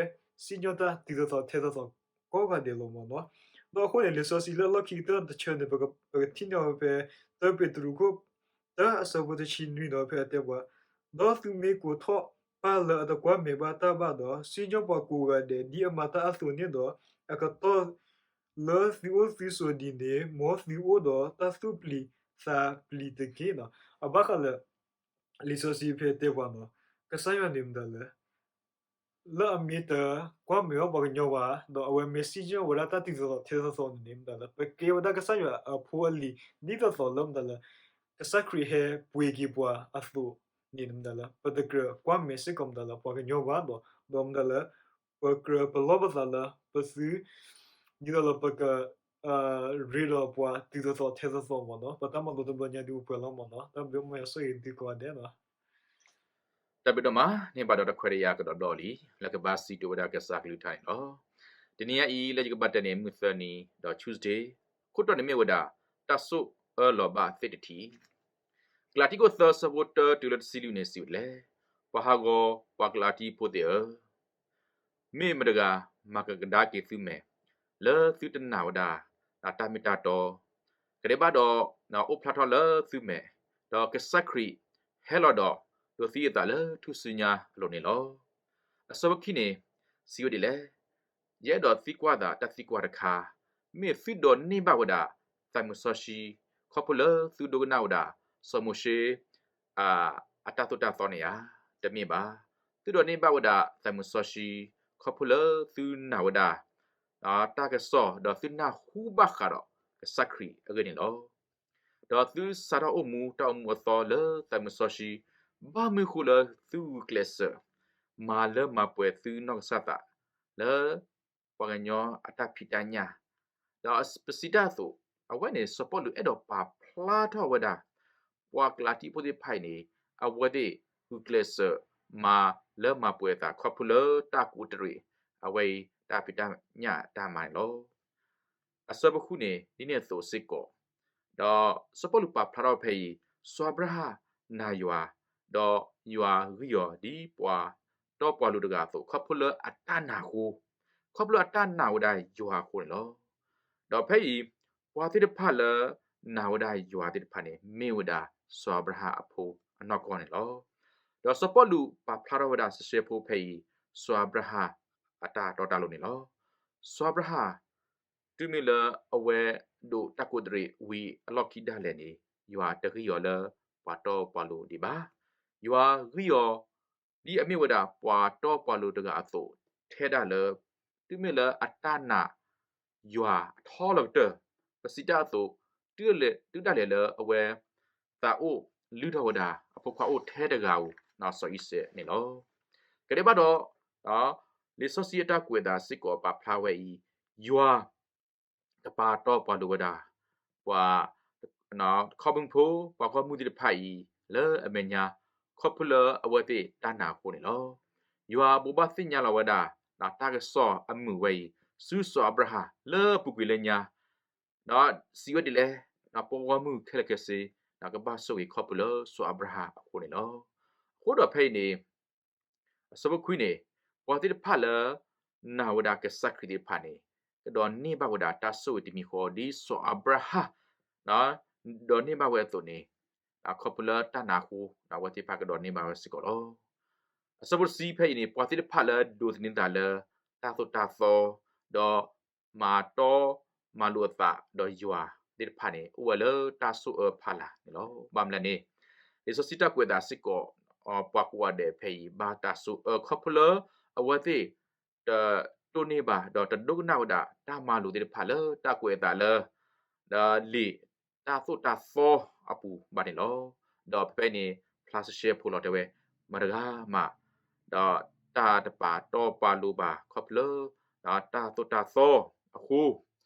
စံၣ်ညီၣ်တၢ်တုၤသိးသိးထဲသိးသိးကိးဂၤဒဲးလီၤမ့ၢ်နီၤ. ဒီးအဃိန့ၣ် လံာ်စီဆှံလၢလီၢ်ခံကတၢၢ်တဆၢန့ၣ် ပကထံၣ်န့ၢ်ဝဲဖဲ တၢပ့းတရူးခိၣ် တၢအဆၢဖိတဆံနွံဒီးဖဲအတဲပှၤ, ဒီးသုမ့ၢ်ကိးထီၣ်ပၢ်လၢအတကွၢ်မဲာ်ဘၣ်တၢ်ဘၣ်ဒီး စံၣ်ညီၣ်ပှၤကိးဂၤဒဲးဒ်အမၤတၢ်အသိးန့ၣ်ဒီး အကတီၢ်လၢသုအိၣ်သုဆိးဒ်န့ၣ် မ်သုအိၣ်ဒီးတၢ်သူၣ်ပျံၤသးပျံၤတက့ၢ်နီၤ. အဘၣ်ဃးလၢ လံာ်စီဆှံဖဲတဲပှၤနီၤ, ကစၢ်ယွၤန့ၣ်မတၤလၢ လၢအမ့ၢ်တကွၢ်မဲာ်ဘၣ်ပှၤကညီဘၣ်, ဒီးအဝဲမ့ၢ်စံၣ်ညီၣ်ဝဲဒၣ်တၢ်တုၤသိးသိးထဲသိးသိးန့ၣ်န့ၣ် မတၤလၢ ပကဲဝဲဒၣ်ကစၢ်ယွၤအဖိအလံၤ ဒ်သိးသိးလၢမတၤလၢ ကစၢ်ခရံာ်ဟဲပှ့ၤက့ၤပှၤအသိးန့ၣ် မတၤလၢ ပတကြၢးကွၢ်မဲာ်စ့ၢ်ကီးမတၤလၢပှၤကညီဘၣ်ဒီး ဒီးမတၤလၢ ပကြၢးပလီၢ်ပသးလၢပသု ဒ်သိးလၢပက ရ့ဒီးပှၤတုၤသိးသိးထဲသိးသိးမ့ၢ်နီၤ, ပတၢ်မၤလိတဘျီညါဒုးအိၣ်ပှဲၤလီၤမ့ၢ်နီၤ, တၢ်ဘျုးမုၢ်ယွၤဆိၣ်ဂ့ၤသုကိးဂၤဒဲးနီၤ. တၢ်ဘျုးဒိၣ်မး, န့ၢ်ဘၣ်ဒီးတခွဲးတၢ်ယၤကဒီးဘျီလံ, လၢကဘၣ်စံးထီၣ်ဝဲဒၣ်ကစၢ်ကလုၢ်ကထါန့ၣ်လီၤ. တနံၤညါအံၤ လၢယကဘၣ်တဲန့ၣ် မုၢ်သၢနံၤ ဒီး Tuesday, ခိၣ်တီန့ၣ်မ့ၢ်ဝဲဒၣ် တၢ်ဆိၣ်အၢလီၤဘၣ်သ့ၣ်တထံၣ်. ကလၤတံခိၣ်သၢဆၢဖိတၢတုၤလၢတဆံလွံၢ်န့ၣ် စံးဝဲဒ်လဲၣ်, ပှၤဟးဂီၤပှၤကလၤတံဖိသ့ၣ်ဧၢ, မ့ၢ်မတဂၤမၤကကဒါက့ၤသုမဲာ်, လၢသုတနာ်ဝဲဒၣ် တၢ်မ့ၢ်တၢ်တီ, ကဒဲးဘၣ်ဒီး အိၣ်ဖျါထီၣ်လၢသုမဲာ်, ဒီးကစၢ်ခရံာ်ဟဲလီၤဒီး ဒိးသံအသးလၢထူၣ်စုညါအလိၤန့ၣ်လီၤ. အဆၢဖိခံန့ၣ် စံးဝဲဒ်လဲၣ်, ယအဲၣ်ဒိးသံကွၢ်သးတၢ်သံကွၢ်တခါ, မ့ၢ်သုဒိးန့ၢ်ဘၣ်ဝဲဒၣ် သးမုၢ်စီဆှံ ခီဖျိလၢသုဒိကနၣ်ဝဲဒၣ် စီၤမိၤၡ့ အတၢ်သိၣ်တၢ်သီန့ၣ်ဧါ. တမ့ၢ်ဘၣ်. သုဒိးန့ၢ်ဘၣ်ဝဲဒၣ်သးမုၢ်စီဆှံ ခီဖျိလၢသုနာ်ဝဲဒၣ် တၢ်ကစီၣ် ဒီးသုနၢ်ဟူဘၣ်ဃးဒီးကစၢ်ခရံာ်အဂ့ၢ်န့ၣ်လီၤ. ဒီးသုစးထီၣ်အိၣ်မူတၢ်အိၣ်မူအသီလၢသးမုၢ်စီဆှံ ဘၣ်မနုၤဃိလၢသုဂုာ်ကျဲးစၢး မၤလၢမၤပှဲၤသုနီၢ်ကစၢ်သး လၢ ပှၤကညီအတၢ်ဖံးတၢ်ညၣ်, ဒီးပစံးတၢ်အသိး, အဝဲန့ၣ် စီၤပီလူးအဲၣ်ဒိးပာ်ဖျါထီၣ်ဝဲဒၣ် ပှၤကလၤတံဖိသ့ၣ်တဖၣ်အံၤန့ၣ် အဝဲသ့ၣ်ဂုာ်ကျဲးစၢး မၤလၢမၤပှဲၤအသးခီဖျိလၢတၢ်ကူးတရံး အဝဲအံၤတၢ်ဖံးတၢ်ညၣ်တၢ်မၤန့ၣ်လီၤ. အဆၢဖိဃုန့ၣ် ဒ်န့ၣ်အသိးစ့ၢ်ကီး, ဒီးစီၤပီလူးပာ်ဖျါထီၣ်ဖဲအံၤ, စီၤအၤဘြၤဟၣ်နာ်ယွၤ, ဒီးယွၤဂံၢ်အီၤဒ်ပှၤတီပှၤလိၤတဂၤအသိး, ခီဖျိလၢအတၢ်နာ်အဃိ, ခီဖျိလၢအတၢ်နာ်ဝဲဒၣ်ယွၤအဃိန့ၣ်လီၤ. ဒီးဖဲအံၤ, ပှၤသ့ၣ်တဖၣ်လၢနာ်ဝဲဒၣ်ယွၤသ့ၣ်တဖၣ်န့ၣ် မ့ၢ်ဝဲဒၣ်စီၤအၤဘြၤဟၣ်အဖိအနီၢ်ကီၢ်န့ၣ်လီၤ. ဒီးစီၤပီလူးပာ်ဖျါထီၣ်ဝဲဒၣ်စ့ၢ်ကီးဖိဖဲအံၤ, စီၤအၤဘြၤဟၣ်အတၢ်တီတၢ်လိၤန့ၣ်လီၤ. စီၤအၤဘြၤဟၣ် တုၤမ့ၢ်လၢအဝဲဒိးတၢ်ကူးတရံးဝံၤအလီၢ်ခံဒၣ်လဲာ်န့ၣ်, ယွၤတဂံၢ်အီၤလၢပှၤတီပှၤလိၤဒံးဘၣ်. ယွၤဂံၢ်အီၤ ဒ်အမ့ၢ်ဝဲဒၣ်ပှၤတီပှၤလိၤတဂၤအသိး, ထဲဒၣ်လၢ တုၤမ့ၢ်လၢအတၢ်နာ်ယွၤအထီလီၤကတၢၢ်, ပစံးတၢ်အသိး, တုၤဒၣ်လဲာ်လၢအဝဲသးအိၣ်လုၢ်ထီၣ်ဝဲဒၣ် အဖိခွါအိၣ်ထဲတဂၤဧိၤ, စီၤအံၤစဲးန့ၣ်လီၤ. ကဒဲးဘၣ်ဒီး လံာ်စီဆှံအတၢ်ကွဲးအသးစ့ၢ်ကီးပာ်ဖျါဝဲအံၤ, ယွၤ တပာ်တီပာ်လိၤဝဲဒၣ် ပှၤ ခီမူဖိ ပှၤဂီၢ်မုၢ်သ့ၣ်တဖၣ်အံၤ လၢအမဲာ်ညါ ခီဖျိလၢအဝဲသ့ၣ်တၢ်နာ်အဃိန့ၣ်လီၤ. ယွၤဘိးဘၣ်သ့ၣ်ညါလီၤဝဲဒၣ် တၢ်ကစီၣ်အမုာ်ဝဲအံၤ ဆူစီၤအၤဘြၤဟၣ်လၢအပူၤကွံာ်လၢညါ, ဒီးစံးဝဲဒ်လဲၣ်, ပှၤဂီၢ်မုၢ်ခဲလၢာ်ခဲဆ့ ကဘၣ်ဆိၣ်ဂ့ၤခီဖျိလၢစီၤအၤဘြၤဟၣ်အဃိန့ၣ်လီၤ. အဃိဒီးဖဲအံၤန့ၣ် အဆၢဖိခွံန့ၣ်, ပှၤသ့ၣ်တဖၣ်လၢ နာ်ဝဲဒၣ်ကစၢ်ခရံာ်သ့ၣ်တဖၣ်န့ၣ် ကဒိးန့ၢ်ဘၣ်ဝဲဒၣ်တၢ်ဆိၣ်ဂ့ၤတမံၤဃီ ဒ်စီၤအၤဘြၤဟၣ် ဒိးန့ၢ်ဘၣ်ဝဲအသိးန့ၣ်, ခီဖျိလၢတၢ်နာ်အဃိ အဝဲသ့ၣ်တဖၣ်ကဒိးန့ၢ်ဘၣ်ဝဲစ့ၢ်ကီးလီၤ. အဆၢဖိတဆံဖဲအံၤန့ၣ် ပှၤသ့ၣ်တဖၣ်လၢဒိးသန့ၤသးလၢ တၢ်သိၣ်တၢ်သီ ဒီး မၤတီမၤလိာ်အသးဒီးယွၤသ့ၣ်တဖၣ်န့ၣ် အိၣ်ဝဲလၢတၢ်ဆိၣ်အၢဖီလာ်န့ၣ်လီၤ. ဘၣ်မနုၤလဲၣ်န့ၣ်, လံာ်စီဆှံတၢ်ကွဲးအသးစ့ၢ်ကီး ပှၤကိးဂၤဒဲးဖဲအံၤ ဘၣ်တၢ်ဆိၣ်အၢခီဖျိလၢ အဝဲသ့ၣ် တတိၢ်န့ၢ်ဘၣ် ဒီးတဒိကနၣ်ဝဲဒၣ် တၢ်မၤလိာ်သ့ၣ်တဖၣ်လၢတၢ်ကွဲးအသးလၢ ဒီးလံာ်တၢ်သိၣ်တၢ်သီအပူၤဘၣ်န့ၣ်လီၤ. ဒီးဖဲန့ၣ် ဖျါရှဲရှဲဖိလီၤတဲဝဲ မတၤတဂၤမး ဒီးတၢ်တပာ်တီပာ်လိၤဘၣ်ခီဖျိလၢ တၢ်သိၣ်တၢ်သီအဃိ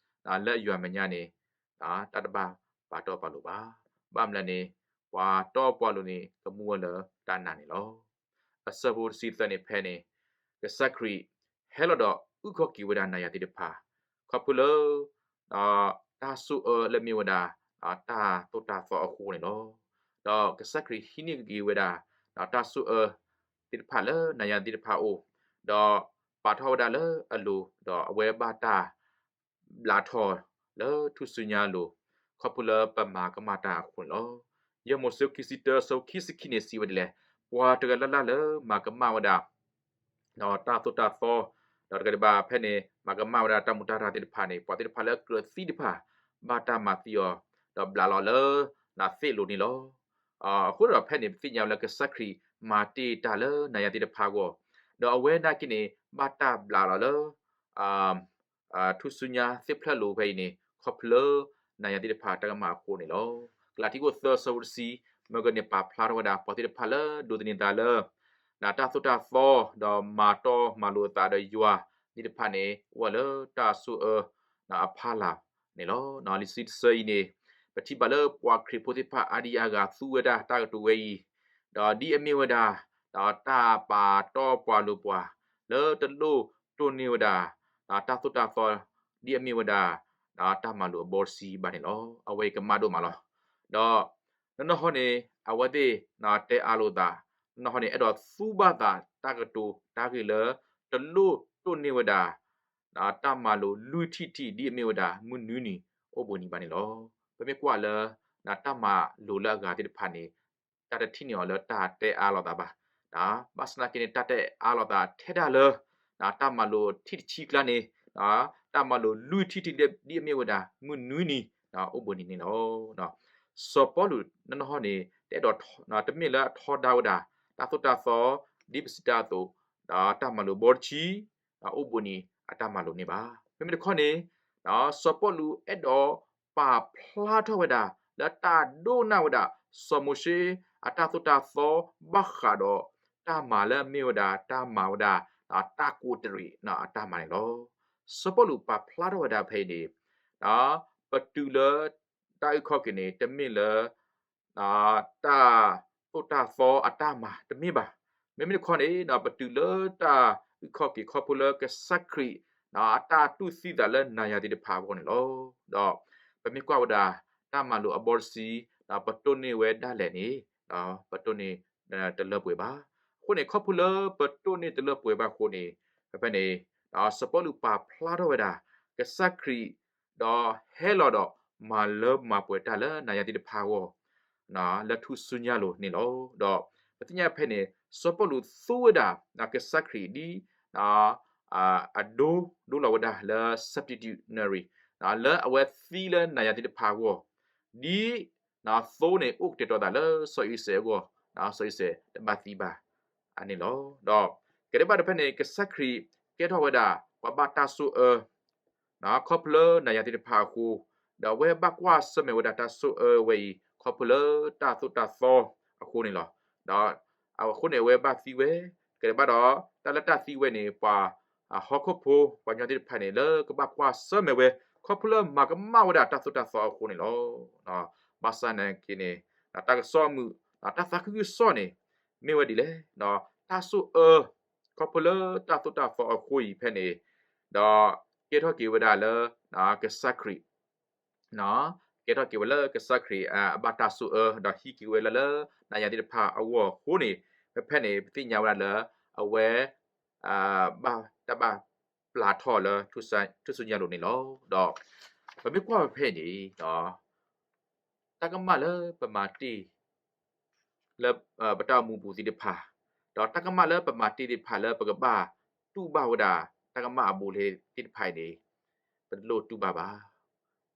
လၢအယွၤမဲာ်ညါန့ၣ် တၢ်တဘၣ်ပာ်တီပာ်လိၤဘၣ်. ဘၣ်မနုၤလဲၣ်န့ၣ် ပှၤတီပှၤလိၤန့ၣ် ကမူဝဲလၢတၢ်နာ်န့ၣ်လီၤ. အဆၢဖိတဆံသၢန့ၣ်ဖဲန့ၣ် ကစၢ်ခရံာ်ဟဲလီၤဒီးအုၣ်ခီၣ်က့ၤဝဲဒၣ်နၤယၤသ့ၣ်တဖၣ် ခီဖျိလၢ တၢ်ဆိၣ်အၢလၢမ့ၢ်ဝဲဒၣ် တၢ်သိၣ်တၢ်သီအဃိန့ၣ်လီၤ. ဒီးကစၢ်ခရံာ်ဟံးန့ၢ်က့ၤဝဲဒၣ် တၢ်ဆိၣ်အၢသ့ၣ်တဖၣ်လၢနၤယၤသ့ၣ်တဖၣ်အအိၣ်, ဒီးပာ်ထီၣ်ဝဲဒၣ်လၢအလိၤ, ဒီးအဝဲဘၣ်တၢ် ဘျးထီၣ်လၢထူၣ်စုညါအလိၤ, ခီဖျိလၢပမၤကမၣ်တၢ်အဃိန့ၣ်လီၤ. ယဲၢ်မိၤၡ့ခံဆံတၢ အဆၢဖိခံဆံခံန့ၣ် စံးဝဲဒ်လဲၣ်, ပှၤတဂၤလၢ်လၢ်လၢမၤကမၣ်ဝဲဒၣ် ဒီးတၢ်သိၣ်တၢ်သီ, ဒီးတကးဒံးဘၣ်ဖဲန့ၣ် မၤကမၣ်ဝဲဒၣ်တၢ်မူတၢ်ရၢ်သ့ၣ်တဖၣ်န့ၣ် ပှၤသ့ၣ်တဖၣ်လၢအကြၢးသံတဖၣ် ဘၣ်တၢ်မၤသံအီၤ, ဒီးဘျးလီၤလၢ နသ့ၣ်လိၤန့ၣ်လီၤ. အဃိဒီးဖဲန့ၣ် ပသ့ၣ်ညါဝဲလၢကစၢ်ခရံာ်မၤတ့ၢ်တၢ်လၢနၤယၤသ့ၣ်တဖၣ်အဂီၢ်, ဒီးအဝဲနာ်က့န့ၣ် ဘၣ်တၢ်ဘျးလီၤလၢ ထူၣ်စုညါသ့ၣ်ဖျၢၣ်လိၤဖဲအံၤန့ၣ် ခီဖျိလၢနၤယၤသ့ၣ်တဖၣ်တၢ်ကမၣ်အဃိန့ၣ်လီၤ. ကလၤတံ အခိၣ်သၢ အဆၢဖိတဆံ, မ့ၢ်ကန့ၣ်ပာ်ဖျါထီၣ်ဝဲဒၣ် ပှၤသ့ၣ်တဖၣ်လၢဒိးသန့ၤသးလၢ တၢ်သိၣ်တၢ်သီ ဒီးမၤတီမၤလိာ်အသးဒီးယွၤသ့ၣ်တဖၣ်န့ၣ် အိၣ်ဝဲလၢတၢ်ဆိၣ်အၢအဖီလာ်န့ၣ်လီၤ. လံာ်စီဆှံတဆၢအံၤန့ၣ် ပထံၣ်ဘၣ်လၢပှၤခရံာ်ဖိသ့ၣ်တဖၣ်အါဒံအါဂၤသူဝဲဒၣ်တၢ်ကတိၤဝဲအံၤ, ဒီးဒ်အမ့ၢ်ဝဲဒၣ် တၢ်ပာ်တီပာ်လိၤပှၤ လၢတလိၣ်တိၢ်န့ၢ်ဝဲဒၣ် တၢ်သိၣ်တၢ်သီ ဒ်အမ့ၢ်ဝဲဒၣ် တၢ်မၤလိာ်အဘီတဆံဘၣ်န့ၣ်လီၤ. အဝဲအံၤကမၣ်ဒိၣ်မးလီၤ. ဒီး နီၢ်နီၢ်ဟီန့ၣ် အဝဲသ့ၣ် တဲအါလိာ်သး, နီၢ်နီၢ်ဟီန့ၣ် အဲၣ်ဒိးသူဘၣ်သးတၢ်ကတိၤတၢ်ဂ့ၢ်လၢ တလိၣ်တိၢ်န့ၢ်ဝဲဒၣ် တၢ်မၤလိာ်လွံၢ်ထံၣ်တထံၣ် ဒ်အမ့ၢ်ဝဲဒၣ် မုၢ်နွံနံၤအိၣ်ဘှံးနံၤဘၣ်န့ၣ်လီၤ. ပမ့ၢ်ကွၢ်လၢ တၢ်မၤလိာ်လၢအဂၤသ့ၣ်တဖၣ်န့ၣ် တၢ်တထံၣ်န့ၢ်အီၤလၢတၢ်တဲအါလိာ်သးဘၣ်. ဘၣ်ဆၣ်သနာ်က့န့ၣ် တၢ်တဲအါလိာ်သးထဲဒၣ်လၢ တၢ်မၤလိာ်ထံၣ်တဆံကျါန့ၣ် တၢ်မၤလိာ်လွံၢ်ထံၣ်တထံၣ် ဒ်အမ့ၢ်ဝဲဒၣ် မုၢ်နွံနံၤ အိၣ်ဘှံးနံၤန့ၣ်လီၤ. စီၤပီလူးနီၢ်နီၢ်ဟီန့ၣ် တအဲၣ်ဒိး တမ့ၢ်လၢအထီဒါဝဲဒၣ် တၢ်သိၣ်တၢ်သီ ဒ်ပစံးတၢ်အသိး ဒီးတၢ်မၤလိာ်ဘီတဆံ အိၣ်ဘှံးနံၤအတၢ်မၤလိာ်န့ၣ်ဘၣ်. မ့မ့ၢ်တခီန့ၣ် စီၤပီလူးအဲၣ်ဒိးပာ်ဖျါထီၣ်ဝဲဒၣ် လၢတၢ်ဒိကနၣ်ဝဲဒၣ် စီၤမိၤၡ့အတၢ်သိၣ်တၢ်သီ ဘၣ်ဃးဒီးတၢ်မၤလၢအမ့ၢ်ဝဲဒၣ် တၢ်မၤဝဲဒၣ် တၢ်ကူးတရံးအတၢ်မၤန့ၣ်လီၤ. စီၤပီလူးပာ်ဖျါထီၣ်ဝဲဒၣ်ဖဲအံၤန့ၣ် ပတုၤလၢ တၢ်အုၣ်ခီၣ်က့ၤန့ၣ် တမ့ၢ်လၢ တၢ်သိၣ်တၢ်သီအတၢ်မၤတမ့ၢ်ဘၣ်. မ့မ့ၢ်တခီန့ၣ် ပတုၤလၢတၢ်အုၣ်ခီၣ်က့ၤခီဖျိလၢကစၢ်ခရံာ် အတၢ်တူၢ်သံသးလၢနၤယၤသ့ၣ်တဖၣ်အဂီၢ်န့ၣ်လီၤ. ဒီးပမ့ၢ်ကွၢ်ဝဲဒၣ် တၢ်မၤလိာ်အဘီတဆံ ပတိၢ်န့ၢ်ဝဲဒၣ်လဲာ်န့ၣ် ပတိၢ်န့ၢ်တလၢပှဲၤဘၣ်. အဃိန့ၣ် ခီဖျိလၢပတိၢ်န့ၢ်တလၢပှဲၤဘၣ်အဃိန့ၣ် ဖဲန့ၣ် စီၤပီလူးပာ်ဖျါထီၣ်ဝဲဒၣ် ကစၢ်ခရံာ် ဒီးဟဲလီၤဒီးမၤလၢမၤပှဲၤတၢ်လၢနၤယၤသ့ၣ်တဖၣ်အဂီၢ် လၢထူၣ်စုညါလိၤန့ၣ်လီၤ. ဒီးပသ့ၣ်ညါဖဲန့ၣ် စီၤပီလူးသူဝဲဒၣ် ကစၢ်ခရံာ်ဒ် အဒိဒိလီၤဝဲဒၣ်လၢ substitutionary လၢအဝဲသံလၢနၤယၤသ့ၣ်တဖၣ်အဂီၢ် ဒ် သိန့ၣ်အိၣ်ကတဲာ်ကတီၤသးလၢစီၤအံၤစဲးအဂီၢ် စီၤအံၤစဲးတဘၣ်သံဘၣ် အန့ၣ်လီၤ. ဒီးကဲထီၣ်ဘၣ်ဒီးဖဲန့ၣ် ကစၢ်ခရံာ်ကဲထီၣ်ဝဲဒၣ် ပှၤဘၣ်တၢ်ဆိၣ်အၢ ခီဖျိလၢနၤယၤသ့ၣ်တဖၣ်အဃိ, ဒီးအဝဲဘၣ်ကွၢ်ဆၢၣ်မဲာ်ဝဲဒၣ်တၢ်ဆိၣ်အၢဝဲအံၤ ခီဖျိလၢတၢ်သိၣ်တၢ်သီအဃိန့ၣ်လီၤ. ဒီးအဃိန့ၣ် အဝဲဘၣ်သံဝဲ, ကဲထီၣ်ဘၣ်ဒီး တၢ်လၢတၢ်သံဝဲန့ၣ် ပှၤဟီၣ်ခိၣ်ဖိ ပှၤကညီသ့ၣ်တဖၣ်န့ၣ် လၢကဘၣ်ကွၢ်ဆၢၣ်မဲာ်ဝဲ ခီဖျိလၢမၤကမၣ်ဝဲဒၣ်တၢ်သိၣ်တၢ်သီအဃိန့ၣ်လီၤ. ဘၣ်ဆၣ်နာ်က့န့ၣ် တၢ်ကစီၣ်မုာ် တၢ်သးခုကစီၣ်န့ၣ် မ့ၢ်ဝဲဒ်လဲၣ်, တၢ်ဆိၣ်အၢ ခီဖျိလၢတၢ်သိၣ်တၢ်သီအဃိအံၤဖဲန့ၣ်, ဒီးကဲထီၣ်က့ၤဝဲဒၣ်လၢ ကစၢ်ခရံာ် ကဲထီၣ်က့ၤဝဲလၢကစၢ်ခရံာ်အဘၣ်တၢ်ဆိၣ်အၢ ဒီးဟံးက့ၤဝဲလၢ လၢနၤယၤသ့ၣ်တဖၣ်အဂီၢ်အဃိန့ၣ်, ဖဲဖဲန့ၣ် ပသ့ၣ်ညါဝဲဒၣ်လၢ အဝဲ ဘၣ်တၢ်ဘၣ်ပျၢ်ထီၣ်လၢ ထူၣ်စုညါလိၤန့ၣ်လီၤ. ဒီးပမ့ၢ်ကွၢ်ဖဲဖဲန့ၣ်ဒီး တၢ်ကမၣ်လၢပမၤတ့ၢ် လၢပတၢ်အိၣ်မူပူၤသ့ၣ်တဖၣ်, ဒီးတၢ်ကမၣ်လၢပမၤတ့ၢ်သ့ၣ်တဖၣ်လၢပကဘၣ်တူၢ်ဘၣ်ဝဲဒၣ် တၢ်ကမၣ်အဘူးအလဲသ့ၣ်တဖၣ်အံၤန့ၣ် ပတလိၣ်တူၢ်ဘၣ်ဘၣ်.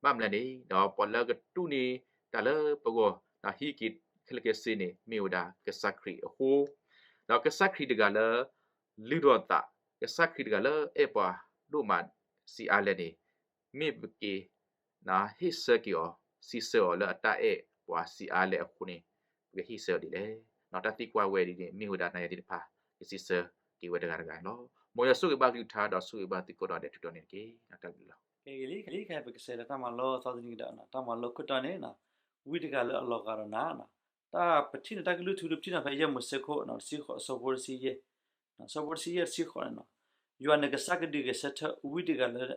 ဘၣ်မနုၤလဲၣ်န့ၣ် ဒီးပှၤလၢကတူၢ်န့ၢ်တၢ်လၢပဂီၢ် ဒီးဟံးက့ၤခဲလၢာ်ခဲဆ့န့ၣ် မ့ၢ်ဝဲဒၣ်ကစၢ်ခရံာ်အဃိ, ဒီးကစၢ်ခရံာ်တဂၤလၢ လုၢ်ထီၣ်သး, ကစၢ်ခရံာ်တဂၤလၢအဲၣ်ပှၤဒိၣ်မးဆံးအါလဲၣ်န့ၣ် မ့ၢ်ပက့ၤ ဟ့ၣ်ဆၢက့ၤအီၤ, စံးဆၢအီၤလၢအတၢ်အဲၣ်ပှၤဆံးအါလဲၣ်အဃိန့ၣ် ပကဟ့ၣ်ဆၢအီၤဒ်လဲၣ်. တၢ်သံကွၢ်ဝဲဒ်န့ၣ် မ့ၢ်ဝဲဒၣ်နၤယၤသ့ၣ်တဖၣ် ကစံးဆၢက့ၤဝဲတဂၤတဂၤန့ၣ်လီၤ. မ်ယွၤဆိၣ်ဂ့ၤဘၣ်ကလုၢ်ကထါ ဒီးဆိၣ်ဂ့ၤဘၣ်သုကိးဂၤဒဲးထူတီန့ၣ်တက့ၢ်. တၢ်ဘျုးလီၤ. ကဲဂ့ၤလံ ခဲအံၤ ပကစးလၢတၢ်မၤလိသီတနံၤကဒီး တၢ်မၤလိခိၣ်တီန့ၣ် ဝံတဂၤလၢအလီၤဂာ်ဒီးနၤ, တၢ်ပထံၣ်န့ၣ် တၢ်ကလုၢ်ထူ ပထံၣ်န့ၣ်ဖဲယဲၢ်မိၤၡ့ခိၣ် တဆံဃိး အဆၢဖိတဆံယဲၢ် အဆၢဖိတဆံယဲၢ် တဆံဃိးန့ၣ်, ယွၤနကစၢ်ကဒုးဂဲၤဆၢထၢၣ်ဝံတဂၤလၢ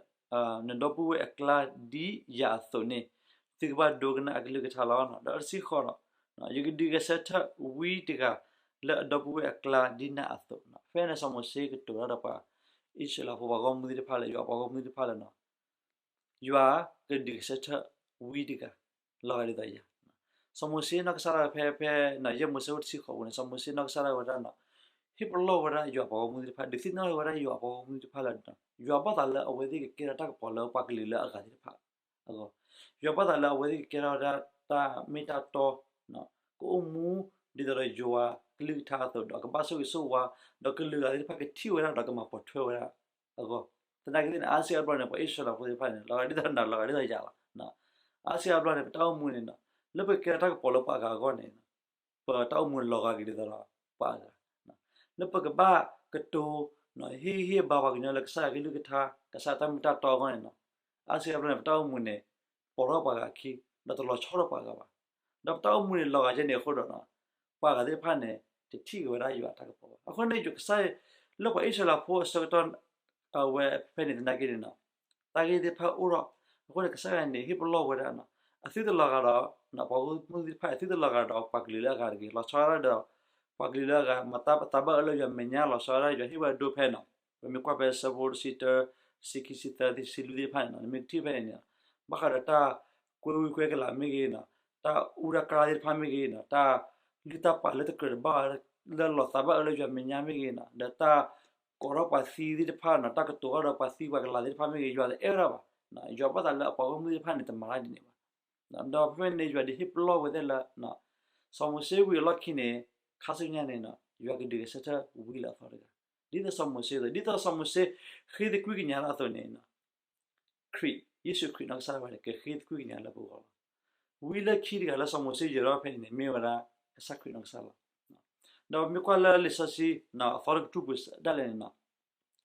နဒီပုၢ်ဝဲၢ်အကျါဒ်ယၤအသိးန့ၣ် သုကဘၣ်ဒိကနၣ်အကလုၢ်ကထါလီၤ. ဒီးတဆံဃိးဒီး ယကဒုးဂဲၤဆၢထၢၣ်ဝံတဂၤလၢအဒီပုၢ်ဝဲၢ်အကျါဒ်နၤအသိး, ဖဲန့ၣ်စီၤမိၤၡ့ကတိၤတၢ်ဒီးပှၤအံၣ်စရ့လးဖိပှၤဂီၢ်မုၢ်သ့ၣ်တဖၣ်လၢ ယွၤပှၤဂီၢ်မုၢ်သ့ၣ်တဖၣ်လၢ ယွၤကဒုးဂဲၤဆၢထၢၣ်ဝံတဂၤ လီၤဂာ်ဒ်သိးယၤ. စီၤမိၤၡ့နီၢ်ကစၢ်ဒၣ်ဝဲဖဲ ဖဲယဲၢ်မိၤၡ့ခိၣ်တဆံဃိးပူၤန့ၣ် စီၤမိၤၡ့နီၢ်ကစၢ်ဒၣ်ဝဲဒၣ် ဟ့ၣ်ပလီၢ်ဝဲဒၣ်ယွၤပှၤဂီၢ်မုၢ်သ့ၣ်တဖၣ် ဒုးသ့ၣ်နီၣ်ထီၣ်ဝဲဒၣ်ယွၤပှၤဂီၢ်မုၢ်သ့ၣ်တဖၣ်လၢ ယွၤဘၣ်သးလၢအဝဲသ့ၣ်ကကဲထီၣ်တၢ်ကပီၤလၢပှၤကလုာ်လၢအဂၤသ့ၣ်တဖၣ်အဂီၢ်, ယွၤဘၣ်သးလၢအဝဲသ့ၣ်ကကဲထီၣ်ဝဲဒၣ်တၢ်မ့ၢ်တၢ်တီ ကအိၣ်မူဒ်သိးဒီးယွၤကလုၢ်ကထါအသိးဒီး ကဘၣ်ဆိၣ်ဂ့ၤဆိၣ်ဝါ ဒီးကလုာ်အဂၤသ့ၣ်တဖၣ်ကထံၣ်ဝဲဒၣ်ဒီးကမၤပိာ်ထွဲဝဲဒၣ်အဂီၢ်, သနာ်က့သ့ၣ်န့ၣ် အါစုအါဘျီန့ၣ် ပှၤအံၣ်စရ့လးဖိသ့ၣ်တဖၣ်န့ၣ် လီၤဂာ်ဒ်သိးနၤ လီၤဂာ်ဒ်သိးယၤလီၤ. အါစုအါဘျီန့ၣ် ပတၢ်အိၣ်မူန့ၣ် လၢပကကဲထီၣ်တၢ်ကပီၤလၢပှၤအဂၤအဂီၢ်န့ၣ် ပတၢ်အိၣ်မူန့ၣ်လီၤဂာ်က့ၤဒ်သိးဒီးပှၤအဂၤ, လၢပကဘၣ်ကတိၤ ဟ့ၣ်ဂံၢ်ဟ့ၣ်ဘါပှၤကညီလၢကစၢ်ယွၤကလုၢ်ကထါ ကစၢ်တၢ်မ့ၢ်တၢ်တီအဂီၢ်န့ၣ် အါစုအါဘျီန့ၣ် ပတၢ်အိၣ်မူန့ၣ် ပိာ်ထီၣ်ပှၤဂၤအခံ ဒီးတလီၤဆီဒီးပှၤဂၤဘၣ်. ဒီးပတၢ်အိၣ်မူန့ၣ်လီၤဂာ်ယဲန့ၣ်အဃိဒီး ပှၤဂၤသ့ၣ်တဖၣ်န့ၣ် တထံၣ်က့ၤဝဲဒၣ်ယွၤအတၢ်ကပီၤဘၣ်. အဃိန့ၣ် ယွၤကစၢ်လၢပှၤအံၣ်စရ့လးဖိအဆၢကတီၢ် အဝဲဖဲန့ၣ်သနာ်က့န့ၣ် တၢ်ဂ့ၢ်သ့ၣ်တဖၣ်အိၣ်ထီၣ်, အဃိန့ၣ် ကစၢ်ယွၤန့ၣ် ဟ့ၣ်ပလီၢ်ဝဲဒၣ် အသုတလီၤဂာ်ဒီး ပှၤဂီၢ်မုၢ်သ့ၣ်တဖၣ် အသုတလီၤဂာ်ဒီးပှၤကလုာ်လၢအဂၤတဂ့ၤ, လီၤဆီဒၣ်ဒီး ပှၤကလုာ်လၢအဂၤ မၤတၢ်သးဘၣ်အၢလၢယွၤမဲာ်ညါ လီၤဆီဒၣ်ယွၤဟ့ၣ်ဝဲဒိဖဲန့ၣ်, ပမ့ၢ်ကွၢ်ဖဲဆၢဖိတဆံတၢ တဆံခံ တဆံသၢ တဆံလွံၢ်သ့ၣ်တဖၣ်န့ၣ် နမ့ၢ်ကထံၣ်ဖဲန့ၣ်န့ၣ် ဘၣ်ဃးဒီးတၢ်ကွဲဝံကွဲကလၤမ့ၢ်ဂ့ၤ, တၢ်အူတၢ်ကရၢသ့ၣ်တဖၣ်မ့ၢ်ဂ့ၤ, တၢ်လုၢ်တၢ်ပာ်လၢတကြၢးတဘၣ် လၢလီၤသးဘၣ်အၢလၢယွၤမဲာ်ညါမ့ၢ်ဂ့ၤ, ဒီးတၢ်ကိးထီၣ်ပှၤသံသ့ၣ်တဖၣ်န့ၣ် တၢ်ကတိၤထီၣ်ဒီးပှၤသံပှၤကလၤသ့ၣ်တဖၣ်မ့ၢ်ဂ့ၤ ယွၤတအဲၣ်ဝဲဒၣ်ဘၣ်. ယွၤဘၣ်သးလၢအပှၤဂီၢ်မုၢ်သ့ၣ်တဖၣ်န့ၣ် တမၤတၢ်ဒ်န့ၣ်ဘၣ်. ဒီးဖဲန့ၣ် ယွၤဒုးဟ့ၣ်ပလီၢ်ဝဲသ့ၣ်လၢ စီၤမိၤၡ့ဝံၤအလီၢ်ခံန့ၣ် ခါဆူညါန့ၣ် ယွၤကဒုးဂဲၤဆၢထၢၣ်ဝံလၢအသီတဂၤ, ဒ်သိးစီၤမိၤၡ့အသိး, ဒ်သိးစီၤမိၤၡ့ဃ့သကွံၢ်ကညးလၢအသိးန့ၣ် ခရံာ်, ယ့ၣ်ၡူးခရံာ်နီၢ်ကစၢ်ဒၣ်ဝဲန့ၣ် ကဃ့သကွံၢ်ကညးလၢပဂီၢ်လီၤ. ဝံလၢခံတဂၤလၢစီၤမိၤၡ့ယၢၤထီၣ်ဖဲန့ၣ်န့ၣ် မ့ၢ်ဝဲဒၣ် ကစၢ်ခရံာ်နီၢ်ကစၢ်လီၤ. ဒီးပမ့ၢ်ကွၢ်လၢလံာ်စီဆှံ အသီတကတြူၢ်ပူၤဒၣ်လဲာ်န့ၣ်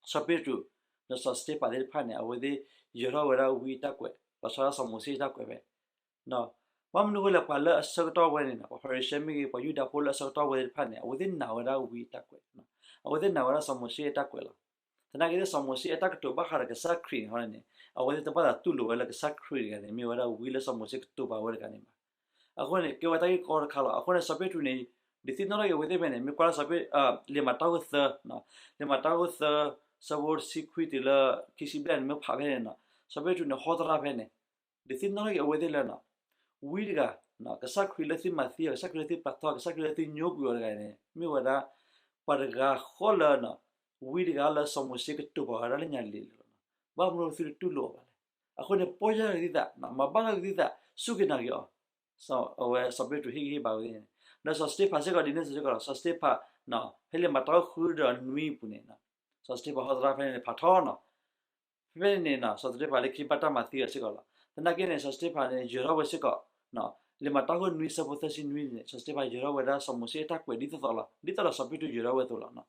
စီၤပ့းတရူး ဒီးစီၤစတ့ဖၣ်သ့ၣ်တဖၣ်န့ၣ် အဝဲသ့ၣ်ယၢၤထီၣ်ဝဲဒၣ်ဝံအတၢ်ကွဲး လီၤဆီဒၣ်စီၤမိၤၡ့အတၢ်ကွဲးဖဲ ဘၣ်မနုၤအဃိလဲၣ် ပှၤလၢအဆၢကတီၢ်ဝဲန့ၣ် ပှၤဖၤရံၤၡဲမ့ၢ်ဂ့ၤ ပှၤယူဒၤဖိလၢအဆၢကတီၢ်ဝဲသ့ၣ်တဖၣ်န့ၣ် အဝဲသ့ၣ်နာ်ဝဲဒၣ်ဝံအတၢ်ကွဲး, အဝဲသ့ၣ်နာ်ဝဲဒၣ်စီၤမိၤၡ့အတၢ်ကွဲးလီၤ. သနာ်က့ စီၤမိၤၡ့အတၢ်ကတိၤဘၣ်ဃးဒီးကစၢ်ခရံာ်န့ၣ်န့ၣ် အဝဲသ့ၣ်တဘၣ်သးတူၢ်လိာ်ဝဲလၢကစၢ်ခရံာ်တဂၤန့ၣ် မ့ၢ်ဝဲဒၣ်ဝံလၢစီၤမိၤၡ့ကတိၤပာ်ဝဲတဂၤန့ၣ်ဘၣ်. အဃိန့ၣ် ကဲဝဲတၢ်ဂ့ၢ်ကီတခါလီၤ. အဃိန့ၣ် စီၤပ့းတရူးန့ၣ် ဒုးသ့ၣ်နီၣ်ထီၣ်က့ၤအဝဲသ့ၣ်ဖဲန့ၣ် မ့ၢ်ကွၢ်လၢစီၤပ့း, လံာ်မၤတၢ်အခိၣ်သၢ, လံာ်မၤတၢ်အခိၣ်သၢ ဆၢဖိတဆံခွံတုၤလၢ ခံဆံဘျဲၣ်န့ၣ် မ့ၢ်ဖးဖဲန့ၣ် စီၤပ့းတရူးန့ၣ် ဟီတရၣ်ဖဲန့ၣ် ဒုးသ့ၣ်နီၣ်ထီၣ်က့ၤအဝဲသ့ၣ်လၢ ဝံတဂၤ ကစၢ်ခရံာ်လၢသုမၤသံအီၤ ကစၢ်ခရံာ်လၢသုပျၢ်ထီၣ် ကစၢ်ခရံာ်လၢသုညိကွံာ်အီၤတဂၤန့ၣ် မ့ၢ်ဝဲဒၣ် ပှၤတဂၤဃီလၢ ဝံတဂၤလၢစီၤမိၤၡ့ကတိၤပာ်ဝဲဒၣ်လၢညါလံၤလီၤ. ဘၣ်မနုၤသုတတူၢ်လိာ်အီၤဘၣ်လဲၣ်. အဃိန့ၣ် ပီၢ်ယၢ်ဂ့ၤသုသး မၤဘၣ်ဂ့ၤသုသး စူၢ်က့ၤနာ်က့ၤအီၤ အဝဲစီၤပ့းတရူးဟ့ၣ်ဂံၢ်ဟ့ၣ်ဘါဝဲသ့ၣ်န့ၣ် ဒီးစီၤစတ့ဖၣ်စ့ၢ်ကီးဒ်န့ၣ်စ့ၢ်ကီးလီၤ. စီၤစတ့ဖၣ် ဖဲလံာ်မၤတၢ်အိၣ်ဃုဒီးနွံအပူၤန့ၣ် စီၤစတ့ဖၣ်ဟီသရၣ်ဖဲန့ၣ်န့ၣ် ဖးထီနီၤ ဖဲန့ၣ်န့ၣ် စီၤစတ့ဖၣ်လၢခံဘၣ်တၢ်မၤသံအီၤစ့ၢ်ကီးလီၤ. သနာ်က့န့ၣ် စီၤစတ့ဖၣ်န့ၣ် ယၢၤထီၣ်ဝဲစ့ၢ်ကီး လံာ်မၤတၢ်အိၣ်ဃုနွံဆၢဖိသၢဆံနွံန့ၣ် စီၤစတ့ဖၣ်ယၢၤထီၣ်ဝဲဒၣ်စီၤမိၤၡ့အတၢ်ကွဲးဒ်သိးသိးလီၤ. ဒ်သိးဒီးစီၤပ့းတရူးယၢၤထီၣ်ဝဲအသိးလီၤ.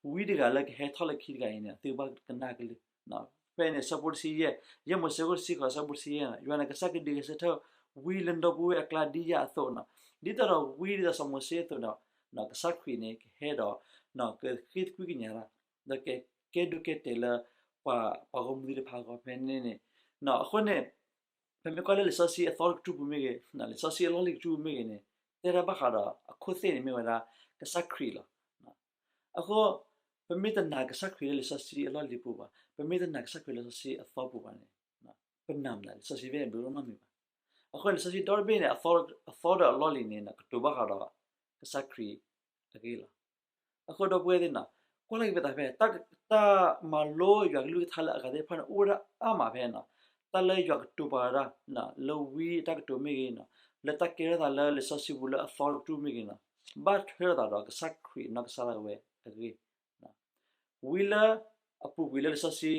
ဝံတဂၤလၢကဟဲထီၣ်လၢခံတဂၤအံၤန့ၣ် သုဘၣ်ကနၣ်ကလုၢ် ဖဲန့ၣ် ဆၢဖိတဆံယဲၢ်, ယဲၢ်မိၤၡ့အခိၣ်တဆံဃိး ဆၢဖိတဆံယဲၢ်န့ၣ် ယွၤန့ၣ်ကစၢ်ကဒုးဂဲၤဆၢထၢၣ်ဝံလၢဒီပုၢ်ဝဲၢ်အကျါဒ်ယဲၢ်အသိးန့ၣ်, ဒ်သိးဒီးဝံဒ်သိးစီၤမိၤၡ့အသိးဒီး ကစၢ်ခရံာ်န့ၣ်ကဟဲဒီး ကဃ့ၢ်သကွံၢ်ကညးတၢ် ဒီးကကဲဒိကဲတဲာ်လၢ ပှၤ ပှၤဂီၢ်မုၢ်သ့ၣ်တဖၣ်အဂီၢ်ဖဲန့ၣ်န့ၣ်, အဃိန့ၣ် ပမ့ၢ်ကွၢ်လၢလံာ်စီဆှံအသီတကတြူၢ်ပူၤမ့ၢ်ဂ့ၤ, လံာ်စီဆှံအလီၢ်လံၤတကတြူၢ်ပူၤမ့ၢ်ဂ့ၤန့ၣ် တဲဒၣ်ဘၣ်ဃးဒီးအခိၣ်သ့ၣ်န့ၣ်မ့ၢ်ဝဲဒၣ် ကစၢ်ခရံာ်လီၤ. အဃိ ပမ့ၢ်တနာ်ကစၢ်ခရံာ်လၢလံာ်စီဆှံအလီၢ်လံၤပူၤဘၣ်, ပမ့ၢ်တနာ်ကစၢ်ခရံာ်လၢလံာ်စီဆှံအသီပူၤဘၣ်န့ၣ် ပနာ်မနုၤလံာ်စီဆှံဖဲန့ၣ် ဘျုးဒိၣ်နီတမံၤဘၣ်. အဃိလံာ်စီဆှံဒီတဘ့ၣ်န့ၣ် အသီဒီးအလီၢ်လံၤန့ၣ် ကတိၤဘၣ်ဃးဒီး ကစၢ်ခရံာ်အဂ့ၢ်လီၤ. အဃိဒီပုၢ်ဝဲၢ်သ့ၣ်န့ၣ် ကွၢ်လၢက့ၤပသးဖဲ တၢ်မၤလိယွၤကလုၢ်ကထါလၢအဂၤသ့ၣ်တဖၣ်န့ၣ် အိၣ်ဝဲဒၣ်အါမးဖဲန့ၣ်, တၢ်လၢယွၤကတိၤပာ်ဝဲဒၣ် လၢဝံအတၢ်ကတိၤမ့ၢ်ဂ့ၤန့ၣ်, လၢတၢ်ကဲထီၣ်သးလၢလံာ်စီဆှံပူၤလၢအသီတကတြူၢ်မ့ၢ်ဂ့ၤန့ၣ်, ဘၣ်ထွဲလိာ်သးဒီးကစၢ်ခရံာ်နီၢ်ကစၢ်ဒၣ်ဝဲအဂ့ၢ် ဝံလၢအပူၤကွံာ်လၢလံာ်စီဆှံ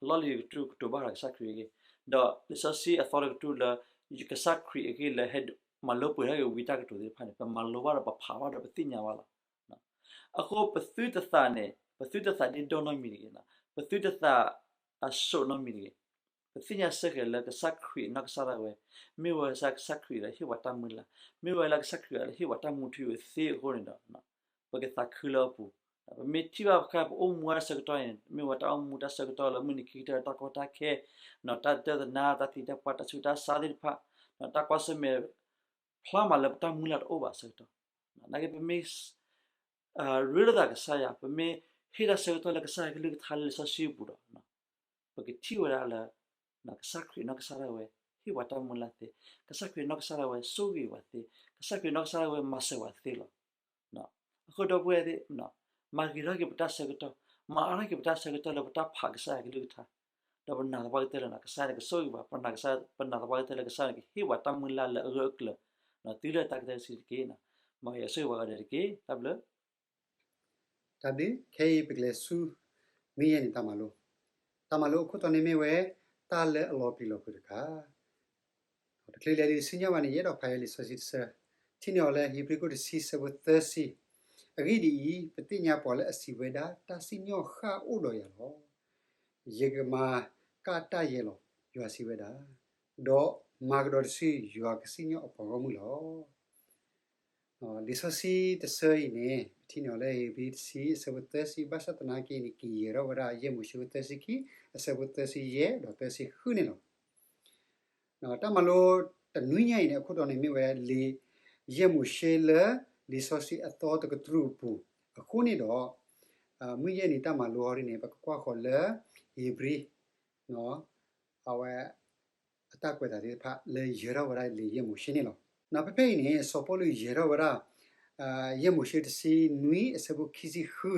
အလီၢ်လံၤတကတြူၢ်ကတိၤဘၣ်ဃးဒီးကစၢ်ခရံာ်အဂ့ၢ်, ဒီးလံာ်စီဆှံအသီတကတြူၢ်လၢ ကစၢ်ခရံာ်အဂ့ၢ်လၢဟဲမၤလိပှဲၤထီၣ်က့ၤဝံတၢ်ကတိၤသ့ၣ်တဖၣ်န့ၣ် ပမၤလိဘၣ်ဒီးပဖးဘၣ်ဒီးပသ့ၣ်ညါဘၣ်လီၤ. အဃိပသုတသးန့ၣ် ပသုတသးဒ့ဒီနီတမံၤတဂ့ၤ, ပသုတသးအစိာ်နီတမံၤတဂ့ၤ, ပသ့ၣ်ညါစ့ၢ်ကီးလၢကစၢ်ခရံာ်နီၢ်ကစၢ်ဒၣ်ဝဲ မ့ၢ်ဝဲကစၢ်ခရံာ်လၢဟ့ၣ်ပှၤတၢ်မုၢ်လၢ်, မ့ၢ်ဝဲလၢကစၢ်ခရံာ်လၢဟ့ၣ်ပှၤတၢ်မူထူယိာ်သ့အဃိန့ၣ်ဒီး ပကသးခုလၢအပူၤ, ပမ့ၢ်ထံၣ်ဘၣ်ခါ ပအိၣ်မူဝဲဒၣ်ဆၢကတီၢ်န့ၣ် မ့ၢ်ဝဲတၢ်အိၣ်မူတၢ်ဆၢကတီၢ်လၢမုၢ်နံၤခံကတၢၢ် တၢ်ကီတၢ်ခဲ, တၢ်တၢၢ်တနါ တၢ်သံတၢ်ပှၢ် တၢ်ဆူးတၢ်ဆါသ့ၣ်တဖၣ်, တၢ်ကွၢ်ဆၢၣ်မဲာ်ဖျါမးလၢပတၢ်မုၢ်လၢ်တအိၣ်ဘၣ်ဆၢကတီၢ်, နာ်က့ပမ့ၢ် ရ့လိာ်သးကစၢ်ယွၤ ပမ့ၢ်ဟ့ၣ်တၢ်ဆၢကတီၢ်လၢကစၢ်ယွၤကလုၢ်ကထါလၢလံာ်စီဆှံအပူၤဒီး ပကထံၣ်ဝဲဒၣ်လၢ ကစၢ်ခရံာ်နီၢ်ကစၢ်ဒၣ်ဝဲ ဟ့ၣ်ပှၤတၢ်မုၢ်လၢ်သ့, ကစၢ်ခရံာ်နီၢ်ကစၢ်ဒၣ်ဝဲ ဆိၣ်ဂ့ၤပှၤသ့, ကစၢ်ခရံာ်နီၢ်ကစၢ်ဒၣ်ဝဲ မၤစၢၤပှၤသ့လီၤ. အဃိဒီပုၢ်ဝဲၢ်သ့ၣ် မၤဂ့ၤထီၣ်က့ၤပတၢ်ဆၢကတီၢ်, မၤအါထီၣ်က့ၤပတၢ်ဆၢကတီၢ်လၢပတၢ်ဖးကစၢ်ယွၤကလုၢ်ကထါ, ဒီးပနာ်သပှၢ်ကတၢၢ်လၢ ကစၢ်ယွၤန့ၣ်ကဆိၣ်ဂ့ၤပှၤ, ပနာ်သပှၢ်ကတၢၢ်လၢကစၢ်ယွၤန့ၣ်ကဟ့ၣ်ပှၤတၢ်မုၢ်လၢ်လၢအဂၢၢ်အကျၢၤ, တုၤလၢတၢ်ကတၢၢ်တဆံးတက့ၢ်. မ်ယွၤဆိၣ်ဂ့ၤပှၤဂၤဒဲးတက့ၢ်. တၢ်ဘျုး တၢ်ဘျုး, ခဲအံၤပကလဲၤဆူ မုၢ်ယဲၢ်နံၤတၢ်မၤလိ, တၢ်မၤလိအခိၣ်တီန့ၣ်မ့ၢ်ဝဲ တၢ်လၢအလီၤပျံၤလီၤဖုးတခါ. တချုးလဲၤဒံးတဆူညါဘၣ်န့ၣ် ယအဲၣ်ဒိးဖးယဲလံာ်စီဆှံတဆၢ, ထံၣ်န့ၢ်အီၤလၢဧ့ၤဘြံၤခိၣ်တဆံဆၢဖိသၢဆံ, အဂ့ၢ်ဒ်အံၤ, ပသ့ၣ်ညါပှၤလၢအစံးဝဲဒၣ် တၢ်စံၣ်ညီၣ်ဃၣ်အိၣ်ဒီးယၤလီၤ. ယကမၤကၣ်တၢ်ယဲလီၤ, ယွၤစံးဝဲဒၣ်, ဒီးမၤကဒီးတစု ယွၤကစံၣ်ညီၣ်အပှၤဂီၢ်မုၢ်လီၤ. လံာ်စီဆှံတဆၢအံၤန့ၣ် ပထံၣ်န့ၢ်အီၤလၢဧ့ၤဘြံၤတဆံအဆၢဖိသၢဆံ ဘၣ်ဆၣ်သနာ်က့န့ၣ် က့ၤယဲၤထီၣ်ဝဲဒၣ်ယဲၢ်မိၤၡ့သၢဆံခံ အဆၢဖိသၢဆံယဲၢ်ဒီးသၢဆံဃုန့ၣ်လီၤ. တၢ်မၤလိတနွံညါအံၤန့ၣ် အခိၣ်တီန့ၣ်မ့ၢ်ဝဲလံာ်ယဲၢ်မိၤၡ့လၢလံာ်စီဆှံအသီတကတြူၢ်အပူၤအဃိန့ၣ်ဒီး မုၢ်ယဲၢ်နံၤတၢ်မၤလိဟီဒ်န့ၣ် ပကကွၢ်ဃီၤလၢဧ့ၤဘြံၤ အဝဲ အတၢ်ကွဲးသးသ့ၣ်တဖၣ်လၢယဲၤထီၣ်ဝဲဒၣ်လံာ်ယဲၢ်မိၤၡ့န့ၣ်လီၤ. ဖဲဖဲအံၤန့ၣ် စီၤပီလူးယဲၤထီၣ်ဝဲဒၣ် ယဲၢ်မိၤၡ့တဆံနွံအဆၢဖိခံဆံဃု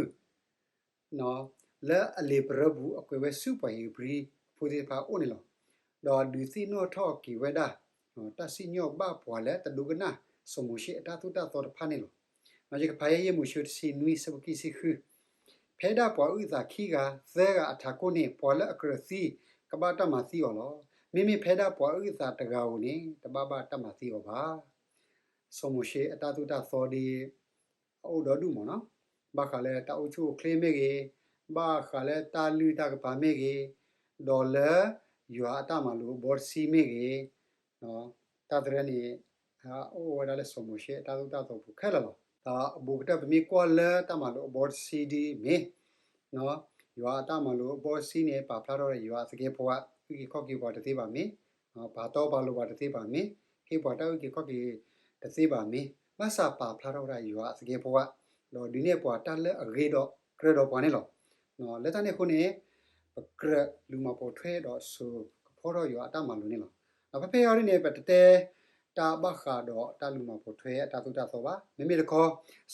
လၢအလံာ်ပရၢပူၤအကွဲးဝဲဆူပှၤဧ့ၤဘြံၤဖိသ့ၣ်တဖၣ်အအိၣ်န့ၣ်လီၤ. ဒီးဒုးသ့ၣ်နီၣ်ထီၣ်က့ၤဝဲဒၣ် တၢ်စံၣ်ညီၣ်ဘၣ်ပှၤလၢတဒိကနၣ်စီၤမိၤၡ့အတၢ်သိၣ်တၢ်သီတဖၣ်န့ၣ်လီၤ. ယကဖးယဲၢ်မိၤၡ့တဆံနွံဆၢဖိခံဆံဃု ဖဲဒၣ်ပှၤအုၣ်သးခံဂၤသၢဂၤအထးခိၣ်န့ၣ် ပှၤလၢအကြၢးသံ ကဘၣ်တၢ်မၤသံအီၤလီၤ. မ့မ့ၢ်ဖဲဒၣ်ပှၤအုၣ်သးတဂၤဧိၤန့ၣ် တဘၣ်ဘၣ်တၢ်မၤသံအီၤဘၣ်. စီၤမိၤၡ့အတၢ်သိၣ်တၢ်သီဒ် အအိၣ်ဒီဒူၣ်မးနီၤ, ဘၣ်ဃးလၢတၢ်အိၣ်ဆူၣ်အိၣ်ချ့မ့ၢ်ဂ့ၤ, ဘၣ်ဃးလၢတၢ်လုၢ်တၢ်ကပၤမ့ၢ်ဂ့ၤ, ဒီးလၢယွၤအတၢ်မၤလိာ်အဘီတဆံမ့ၢ်ဂ့ၤ, တၢ်သရၢန့ၣ် အိၣ်ဝဲဒၣ်လၢစီၤမိၤၡ့အတၢ်သိၣ်တၢ်သီပူၤခဲလၢာ်လီၤ. အဘူးကတၢၢ်ပမ့ၢ်ကွၢ်လၢတၢ်မၤလိာ်အဘီတဆံဒ်မ့ၢ် ယွၤအတၢ်မၤလိာ်အဘီတဆံန့ၣ် ပာ်ဖျါထီၣ်ဒီးယွၤအသကဲးပဝး အုၣ်က့ၤခီၣ်က့ၤပှၤတသ့ဘၣ်မ့ၢ်, ပာ်တီပာ်လိၤပှၤတသ့ဘၣ်မ့ၢ်, ဟ့ၣ်ပှၤတၢ်အုၣ်က့ၤခီၣ်က့ၤတသ့ဘၣ်မ့ၢ်, ဘၣ်ဆၣ်ပာ်ဖျါထီၣ်ဝဲဒၣ်ယွၤအသကဲးပဝး, ဒီးဒုးနဲၣ်ပှၤတၢ်လၢအဂ့ၤဒီးကြၢးဒီးပှၤန့ၣ်လီၤ. လၢတၢ်န့ၣ်အဃိန့ၣ် ပကြၢးလူၤမၤပိာ်ထွဲဒီးစိာ်ကဖီထီၣ်ယွၤအတၢ်မၤလိာ်န့ၣ်လီၤ. ဖဲဖဲအံၤန့ၣ် ပတတဲတၢ်ဘၣ်ဃးဒီးတၢ်လူၤမၤပိာ်ထွဲအတၢ်သိၣ်တၢ်သီဘၣ်. မ့မ့ၢ်တခီ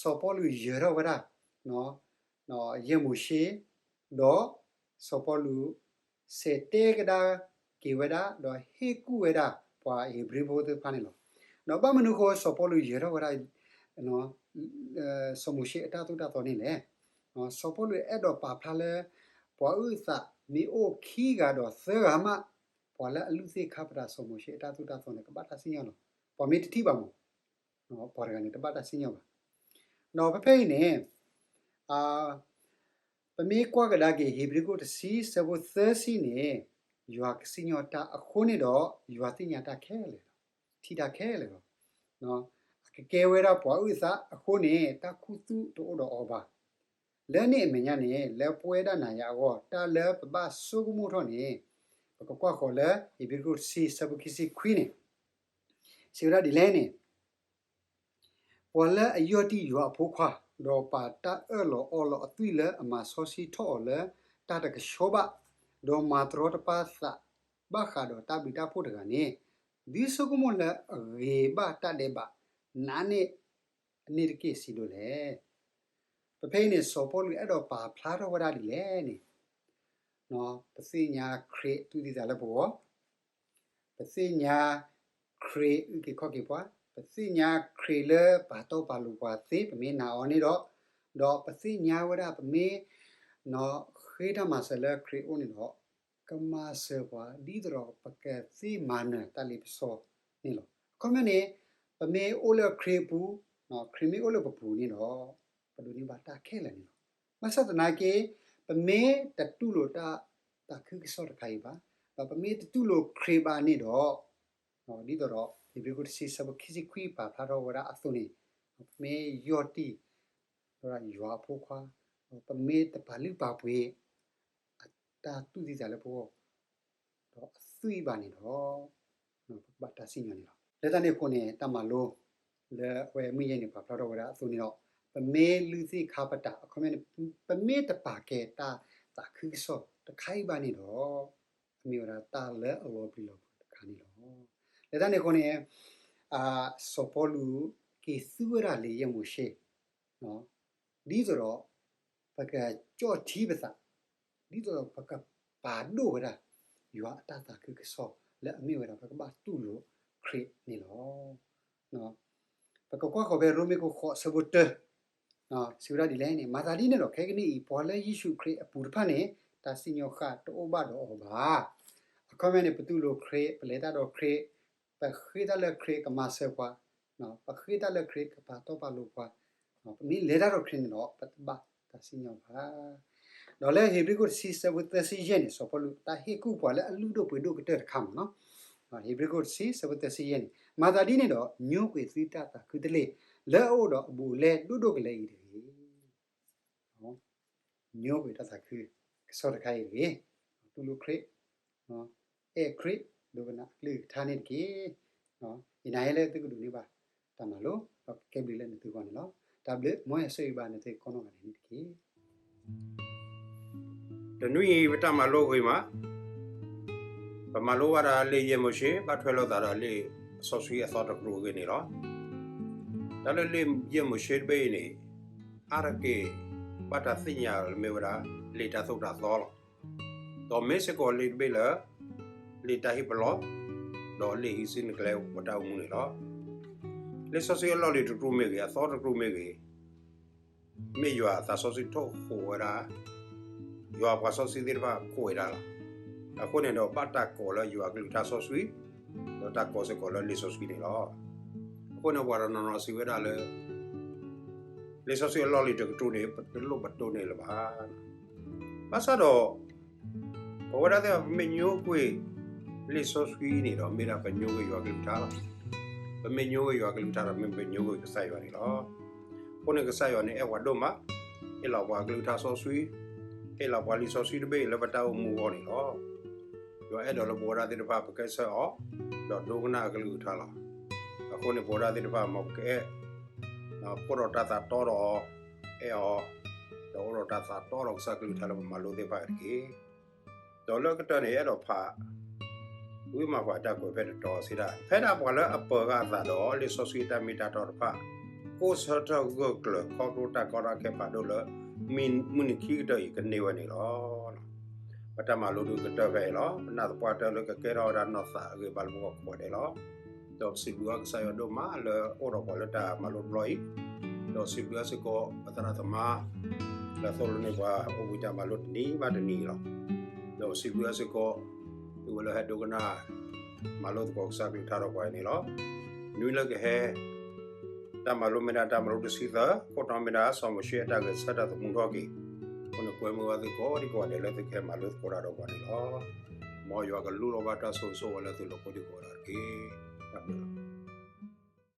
စီၤပီလူးယဲၤထီၣ်ဝဲဒၣ် ယဲၢ်မိၤၡ့ ဒီးစီၤပီလူး ဆဲးတဲကဒါက့ၤဝဲဒၣ် ဒီးဟ့ၣ်ကူၣ်ဝဲဒၣ်ပှၤဧ့ၤဘြံၤဖိသ့ၣ်တဖၣ်န့ၣ်လီၤ. ဒီးဘၣ်မနုၤအဃိ စီၤပီလူးယဲၤထီၣ်ဝဲဒၣ် စီၤမိၤၡ့အတၢ်သိၣ်တၢ်သီန့ၣ်လဲၣ်. စီၤပီလူးအဲၣ်ဒိးပာ်ဖျါလၢ ပှၤအုၣ်အသးမ့ၢ်အိၣ်ခံဂၤဒီးသၢဂၤမး, ပှၤလၢအလုၢ်သ့ၣ်ခါပတာ်စီၤမိၤၡ့အတၢ်သိၣ်တၢ်သီန့ၣ် ကဘၣ်တၢ်စံၣ်ညီၣ်လီၤ. ပှၤမ့ၢ်တထံၣ်ဘၣ်မး, ပှၤတဂၤန့ၣ် တဘၣ်တၢ်စံၣ်ညီၣ်ဘၣ်. ဒီးဖဲဖဲအံၤန့ၣ် ပမ့ၢ်ကွၢ်ကဒါက့ၤ ဧ့ၤဘြံၤခိၣ်တဆံ ဆၢဖိသၢဆံန့ၣ်, ယွၤကစံၣ်ညီၣ်တၢ်အဃိန့ၣ်ဒီး ယွၤသ့ၣ်ညါတၢ်ခဲလၢာ်လီၤ. ထံၣ်တၢ်ခဲလၢာ်လီၤ. အကကဲဝဲဒၣ်ပှၤအုၣ်အသးအဃိန့ၣ် တၢ်ခူသူၣ်တအိၣ်ဒီးအီၤဘၣ်. လၢန့ၣ်အမဲာ်ညါန့ၣ် လၢပဝဲဒၣ်နၤယၤအဂီၢ် တၢ်လၢပဘၣ်ဆိကမိၣ်ထီၣ်န့ၣ်, ပကကွၢ်ဃီၤလၢ ဧ့ၤဘြံၤခိၣ်တဆံ ဆၢဖိခံဆံခွံန့ၣ် စံးဝဲဒၣ်ဒ်လဲၣ်န့ၣ်, ပှၤလၢအယီၢ်တံၢ်ယွၤအဖိခွါ, ဒီးပာ်တၢ်အၢၣ်လီၤအီလီၤအသွံၣ်လၢအမၤစီဆှံထီၣ်အီၤလၢတၢ်တကဆှီဘၣ်, ဒီးမၤတရီတပါသးဘၣ်ဃးဒီးတၢ်ဘျုးတၢ်ဖှိၣ်တဂၤန့ၣ်, ဒုးဆိကမိၣ်လၢအဂ့ၤဘၣ်တၢ်ဒဲးဘး, နာ်န့ၢ်အန့ၣ်တက့ၢ်စံးဒိၣ်လဲၣ်. ပဖဲအံၤန့ၣ် စီၤပီလူးအဲၣ်ဒိးပာ်ဖျါထီၣ်ဝဲဒၣ်ဒ်လဲၣ်န့ၣ်, ပသ့ၣ်ညါခရံာ်တူၢ်သံသးလၢပဂီၢ်, ပသ့ၣ်ညါခရံာ်အုၣ်က့ၤခီၣ်က့ၤပှၤ, ပသ့ၣ်ညါခရံာ်လၢပာ်တီပာ်လိၤပှၤသ့ ပမ့ၢ်နာ်အီၤန့ၣ်ဒီး, ဒီးပသ့ၣ်ညါဝဲဒၣ်ပမ့ၢ် ဃ့တၢ်မၤစၢၤလၢခရံာ်အအိၣ်န့ၣ်ဒီး, ကမၤစၢၤပှၤ ဒ်သိးဒီးပကသ့မၤနၢၤတၢ်လ့ပစီန့ၣ်လီၤ. အခီပညီန့ၣ်, ပမ့ၢ်အိၣ်လၢခရံာ်အပူၤ, ခရံာ်မ့ၢ်အိၣ်လၢပပူၤန့ၣ်ဒီး, ပဒိးန့ၢ်ဘၣ်တၢ်ခဲလၢာ်န့ၣ်လီၤ. ဘၣ်ဆၣ်သနာ်က့, ပမ့ၢ်တတူၢ်လိာ်တၢ်သးခုကစီၣ်တခါအံၤဘၣ်, ဒီးပမ့ၢ်တတူၢ်လိာ်ခရံာ်ဘၣ်န့ၣ်ဒီး, ဒ်သိးဒီး ဧ့ၤဘြံၤခိၣ်တဆံ ဆၢဖိခံဆံခွံပာ်ဖျါထီၣ်ဝဲဒၣ်အသိးန့ၣ်, ပမ့ၢ်ယီၢ်တံၢ် ဒီးယွၤအဖိခွါ, ပမ့ၢ်တပာ်လုၢ်ပာ်ပှ့ၤ အတၢ်တူၢ်သံသးလၢပဂီၢ် ဒီးအသွံၣ်ဘၣ်န့ၣ်ဒီး, ပကဘၣ်တၢ်စံၣ်ညီၣ်န့ၣ်လီၤ. လၢတၢ်န့ၣ်အဃိန့ၣ် တၢ်မၤလိ လၢအဝဲမုၢ်ယဲၢ်န့ၣ် ပာ်ဖျါထီၣ်ဝဲဒၣ်အသိးန့ၣ်ဒီး, ပမ့ၢ်လုၢ်သ့ၣ်ခါပတာ် အခီပညီန့ၣ်, ပမ့ၢ်တပာ်ကဲတၢ်သးခုကစီၣ်တခါအံၤဘၣ်န့ၣ်ဒီး, အမ့ၢ်ဝဲဒၣ်တၢ်လၢအလီၤပျံၤလီၤဖုးတခါန့ၣ်လီၤ. လၢတၢ်န့ၣ်အဃိန့ၣ်, စီၤပီလူးက့ၤသူဝဲဒၣ်လံာ်ယဲၢ်မိၤၡ့ ဒ်သိးဒီး ပကကၠီၣ်ထံပသး, ဒ်သိးဒီးပကပာ်ဒိၣ်ဝဲဒၣ် ယွၤအတၢ်သးခုကစီၣ်လၢအမ့ၢ်ဝဲဒၣ် ပကဘၣ်တူၢ်လိာ်ခရံာ်န့ၣ်လီၤ. ပကကွၢ်ဃီၤဖဲရိမ့ၤခိၣ်ဃိးဆၢဖိတၢ စံးဝဲဒၣ်ဒ်လဲၣ်န့ၣ်, မၤသးဒ်န့ၣ်ဒီး ခဲကနံၣ်အံၤ ပှၤလၢယ့ၣ်ၡူးခရံာ်အပူၤတဖၣ်န့ၣ် တၢ်စံၣ်ညီၣ်ဃၣ်တအိၣ်ဘၣ်ဒီးအီၤဘၣ်. အခီပညီန့ၣ် ပတူၢ်လိာ်ခရံာ်, ပလဲၤတၢ်ဒီးခရံာ်, ပဃ့တၢ်လၢခရံာ်ကမၤစၢၤပှၤ, ပဃ့တၢ်လၢခရံာ်ကပာ်တီပာ်လိၤပှၤ, ပမ့ၢ်လဲၤတၢ်ဒီးခရံာ်န့ၣ်ဒီး ပတဘၣ်တၢ်စံၣ်ညီၣ်ဘၣ်. ဒီးလၢဧ့ၤဘြံၤခိၣ်တဆံ ဆၢဖိသၢဆံယဲၢ်န့ၣ် စီၤပီလူးတၢ်ဟ့ၣ်ကူၣ်ပှၤလၢအလုၢ်ဒိၣ်ပှ့ၤဒိၣ်ကတၢၢ်တခါမးနီၤ. ဧ့ၤဘြံၤခိၣ်တဆံ ဆၢဖိသၢဆံယဲၢ်န့ၣ်, မၤသးဒ်န့ၣ်ဒီး ညိကွံာ်သုတၢ်သးခုတလ့ၢ် လၢအအိၣ်ဒီးအဘူးအလဲဒိၣ်ဒိၣ်ကလဲာ်အံၤတဂ့ၤ. ညိကွံာ်တၢ်သးခုကစီၣ်တခါအံၤတဂ့ၤ. တူၢ်လိာ်ခရံာ်, အဲၣ်ခရံာ်, ဒိကနၣ်အကလုၢ်ကထါန့ၣ်တက့ၢ်. ယနာ်လၢသုကဒိးန့ၢ်ဘၣ်တၢ်မၤလိ, ဒီးကကဲဘျုးလၢနသုဂီၢ်န့ၣ်လီၤ. တၢ်ဘျုး, မ်ယွၤဆိၣ်ဂ့ၤဘၣ်နသုကိးနီၢ်ဂၤဒဲးန့ၣ်တက့ၢ်. တနွံအံၤပတၢ်မၤလိဂ့ၤမး, ပမၤလိဘၣ်ဒီးလံာ်ယဲၢ်မိၤၡ့ ဘၣ်ထွဲလိာ်သးဒီးလံာ်စီဆှံအသီတကတြူၢ်အဂ့ၢ်န့ၣ်လီၤ. တၢ်လၢလံာ်ယဲၢ်မိၤၡ့တဘ့ၣ်အံၤန့ၣ်, အါတက့ၢ်ဘၣ်တၢ်သ့ၣ်ညါလၢမ့ၢ်ဝဲဒၣ် လံာ်တၢ်သိၣ်တၢ်သီလီၤ. ဒီးမ့ၢ်စ့ၢ်ကီးလံာ်တဘ့ၣ်လၢ လံာ်တၢ်ဟ့ၣ်ပလီၢ်, ဒီးလံာ်ဟံးစုနဲၣ်ကျဲပတၢ်အိၣ်မူန့ၣ်လီၤ. လံာ်စီဆှံအလီၢ်လံၤတကတြူၢ်မ့ၢ်ဂ့ၤ, အသီတကတြူၢ်မ့ၢ်ဂ့ၤ, မ့ၢ်ယွၤအသးစီဆှံထိၣ်ဃိးဝဲဒၣ်, ယွၤအပှၤစီဆှံသ့ၣ်တဖၣ်ခိးဝဲဒၣ်လီၤ. အဃိန့ၣ်ဒီးဘၣ်တၢ်ကိးလၢယွၤအကလုၢ်ကထါစီဆှံ, ဒီးတၢ်ကိးစ့ၢ်ကီးလၢလံာ်စီဆှံန့ၣ်လီၤ. အဃိန့ၣ်ပှၤတနီၤနီၤစံးဝဲဒၣ်လၢ လံာ်စီဆှံအလီၢ်လံၤတကတြူၢ်န့ၣ် ပတလိၣ်ပတိၢ်န့ၢ်လၢၤဘၣ်. ဘၣ်ဆၣ်ဒီး ပဝဲဒၣ်သ့ၣ်တဖၣ် ပမ့ၢ်ညိကွံာ် လံာ်စီဆှံန့ၣ်ဒီး မ့ၢ်ဒၣ်ပညိကွံာ်ယွၤကလုၢ်ကထါလီၤ. ပမ့ၢ်ညိကွံာ်ယွၤကလုၢ်ကထါဒီး မ့ၢ်ပညိကွံာ်ကစၢ်ယွၤန့ၣ်လီၤ. အဃိန့ၣ်ကစၢ်ယွၤန့ၣ်အဲၣ်ပှၤဒိၣ်မး, ဟ့ၣ်လီၤပှၤကလုၢ်ကထါစီဆှံ, ဟ့ၣ်လီၤပှၤလံာ်စီဆှံတဘ့ၣ်လၢပတၢ်အိၣ်မူအဂီၢ်န့ၣ်လီၤ. ယွၤအဲၣ်ဒိးလၢပဝဲဒၣ်သ့ၣ်တဖၣ် ပကဆှၢအီၤ, ဒီးဒိကနၣ်အကလုၢ်ကထါလီၤ. အဃိန့ၣ်ပဝဲဒၣ်သ့ၣ်တဖၣ် မ်ပကအဲၣ် အိၣ်ဒီးတၢ်သးတီဒီးအီၤ, အဲၣ်အီၤ, ဒီးအိၣ်ဒီးတၢ်သးတီဒီးကစၢ်ကလုၢ်ကထါလၢပမၤလိသ့ၣ်တဖၣ်တက့ၢ်. ဒီးလၢကတၢၢ်န့ၣ် အဲၣ်ဒိးဖး ဝံမၤပှၤတၢ်ကွဲးဖဲတတီၤစံးဒၣ်, ဖဲဒၣ်ပှၤလၢအပၢၤဂၢ်အသးဒီး လံာ်စီဆှံအတၢ်မ့ၢ်တၢ်တီတဖၣ် ကိးဆၢထၢၣ်ဂၢၢ်ကျၢၤခီဖျိတၢ်ကီတၢ်ခဲဖးဒိၣ်လၢ မုၢ်နံၤခံကတၢၢ်အံၤကန့ၢ်ဝဲန့ၣ်လီၤ. ပတၢ်မၤလိဒုးကတၢၢ်ဖဲအံၤလီၤ. ပနာ်သပှၢ်တၢၢ်လၢကကဲထီၣ်ဝဲဒၣ်နီၢ်သးအဂ့ၢ်ဘါလၢပဂီၢ်ကိးဂၤဒဲးလီၤ. ဒီးပစံးဘျုးဘၣ်ကစၢ်ယွၤဒိၣ်မးလၢအိၣ်ဒီးပှၤလၢတၢ်မၤလိတဘျီအံၤ, ဒီးစံးဘျုးဘၣ်စ့ၢ်ကီးပသရၣ်သမါ လၢအသိၣ်လိန့ၢ်ပှၤအိၣ်ဘှံးတၢ်မၤလိတနံၤဘၣ်တနံၤလီၤ. ဒီးပစံးဘျုးဘၣ်စ့ၢ်ကီး သုဝဲလၢဟဲဒိကနၣ် မၤလိသကိးကစၢ်ကလုၢ်ကထါဒီးပှၤအံၤန့ၣ်လီၤ. နွံလၢကဟဲ တၢ်မၤလိမ့ၢ်ဒၣ်တၢ်မၤလိတဆံသၢ, ခိၣ်တီမ့ၢ်ဒၣ်စီၤမိၤၡ့အတၢ်ဂဲၤဆၢထၢၣ်သမူထီၣ်က့ၤ, အဃိန့ၣ်ကွဲမုာ်ဘၣ်သုကိးဒံကိးဂၤဒဲးလၢသုကဟဲမၤလိသကိးတၢ်ဒီးပှၤန့ၣ်လီၤ. မ်ယွၤကလူလီၤဘၣ်တၢ်ဆိၣ်ဂ့ၤဆိၣ်ဝါလၢသုလိၤကိးဒံကိးဂၤဒဲးတက့ၢ်. တၢ်ဘျုးလီၤ.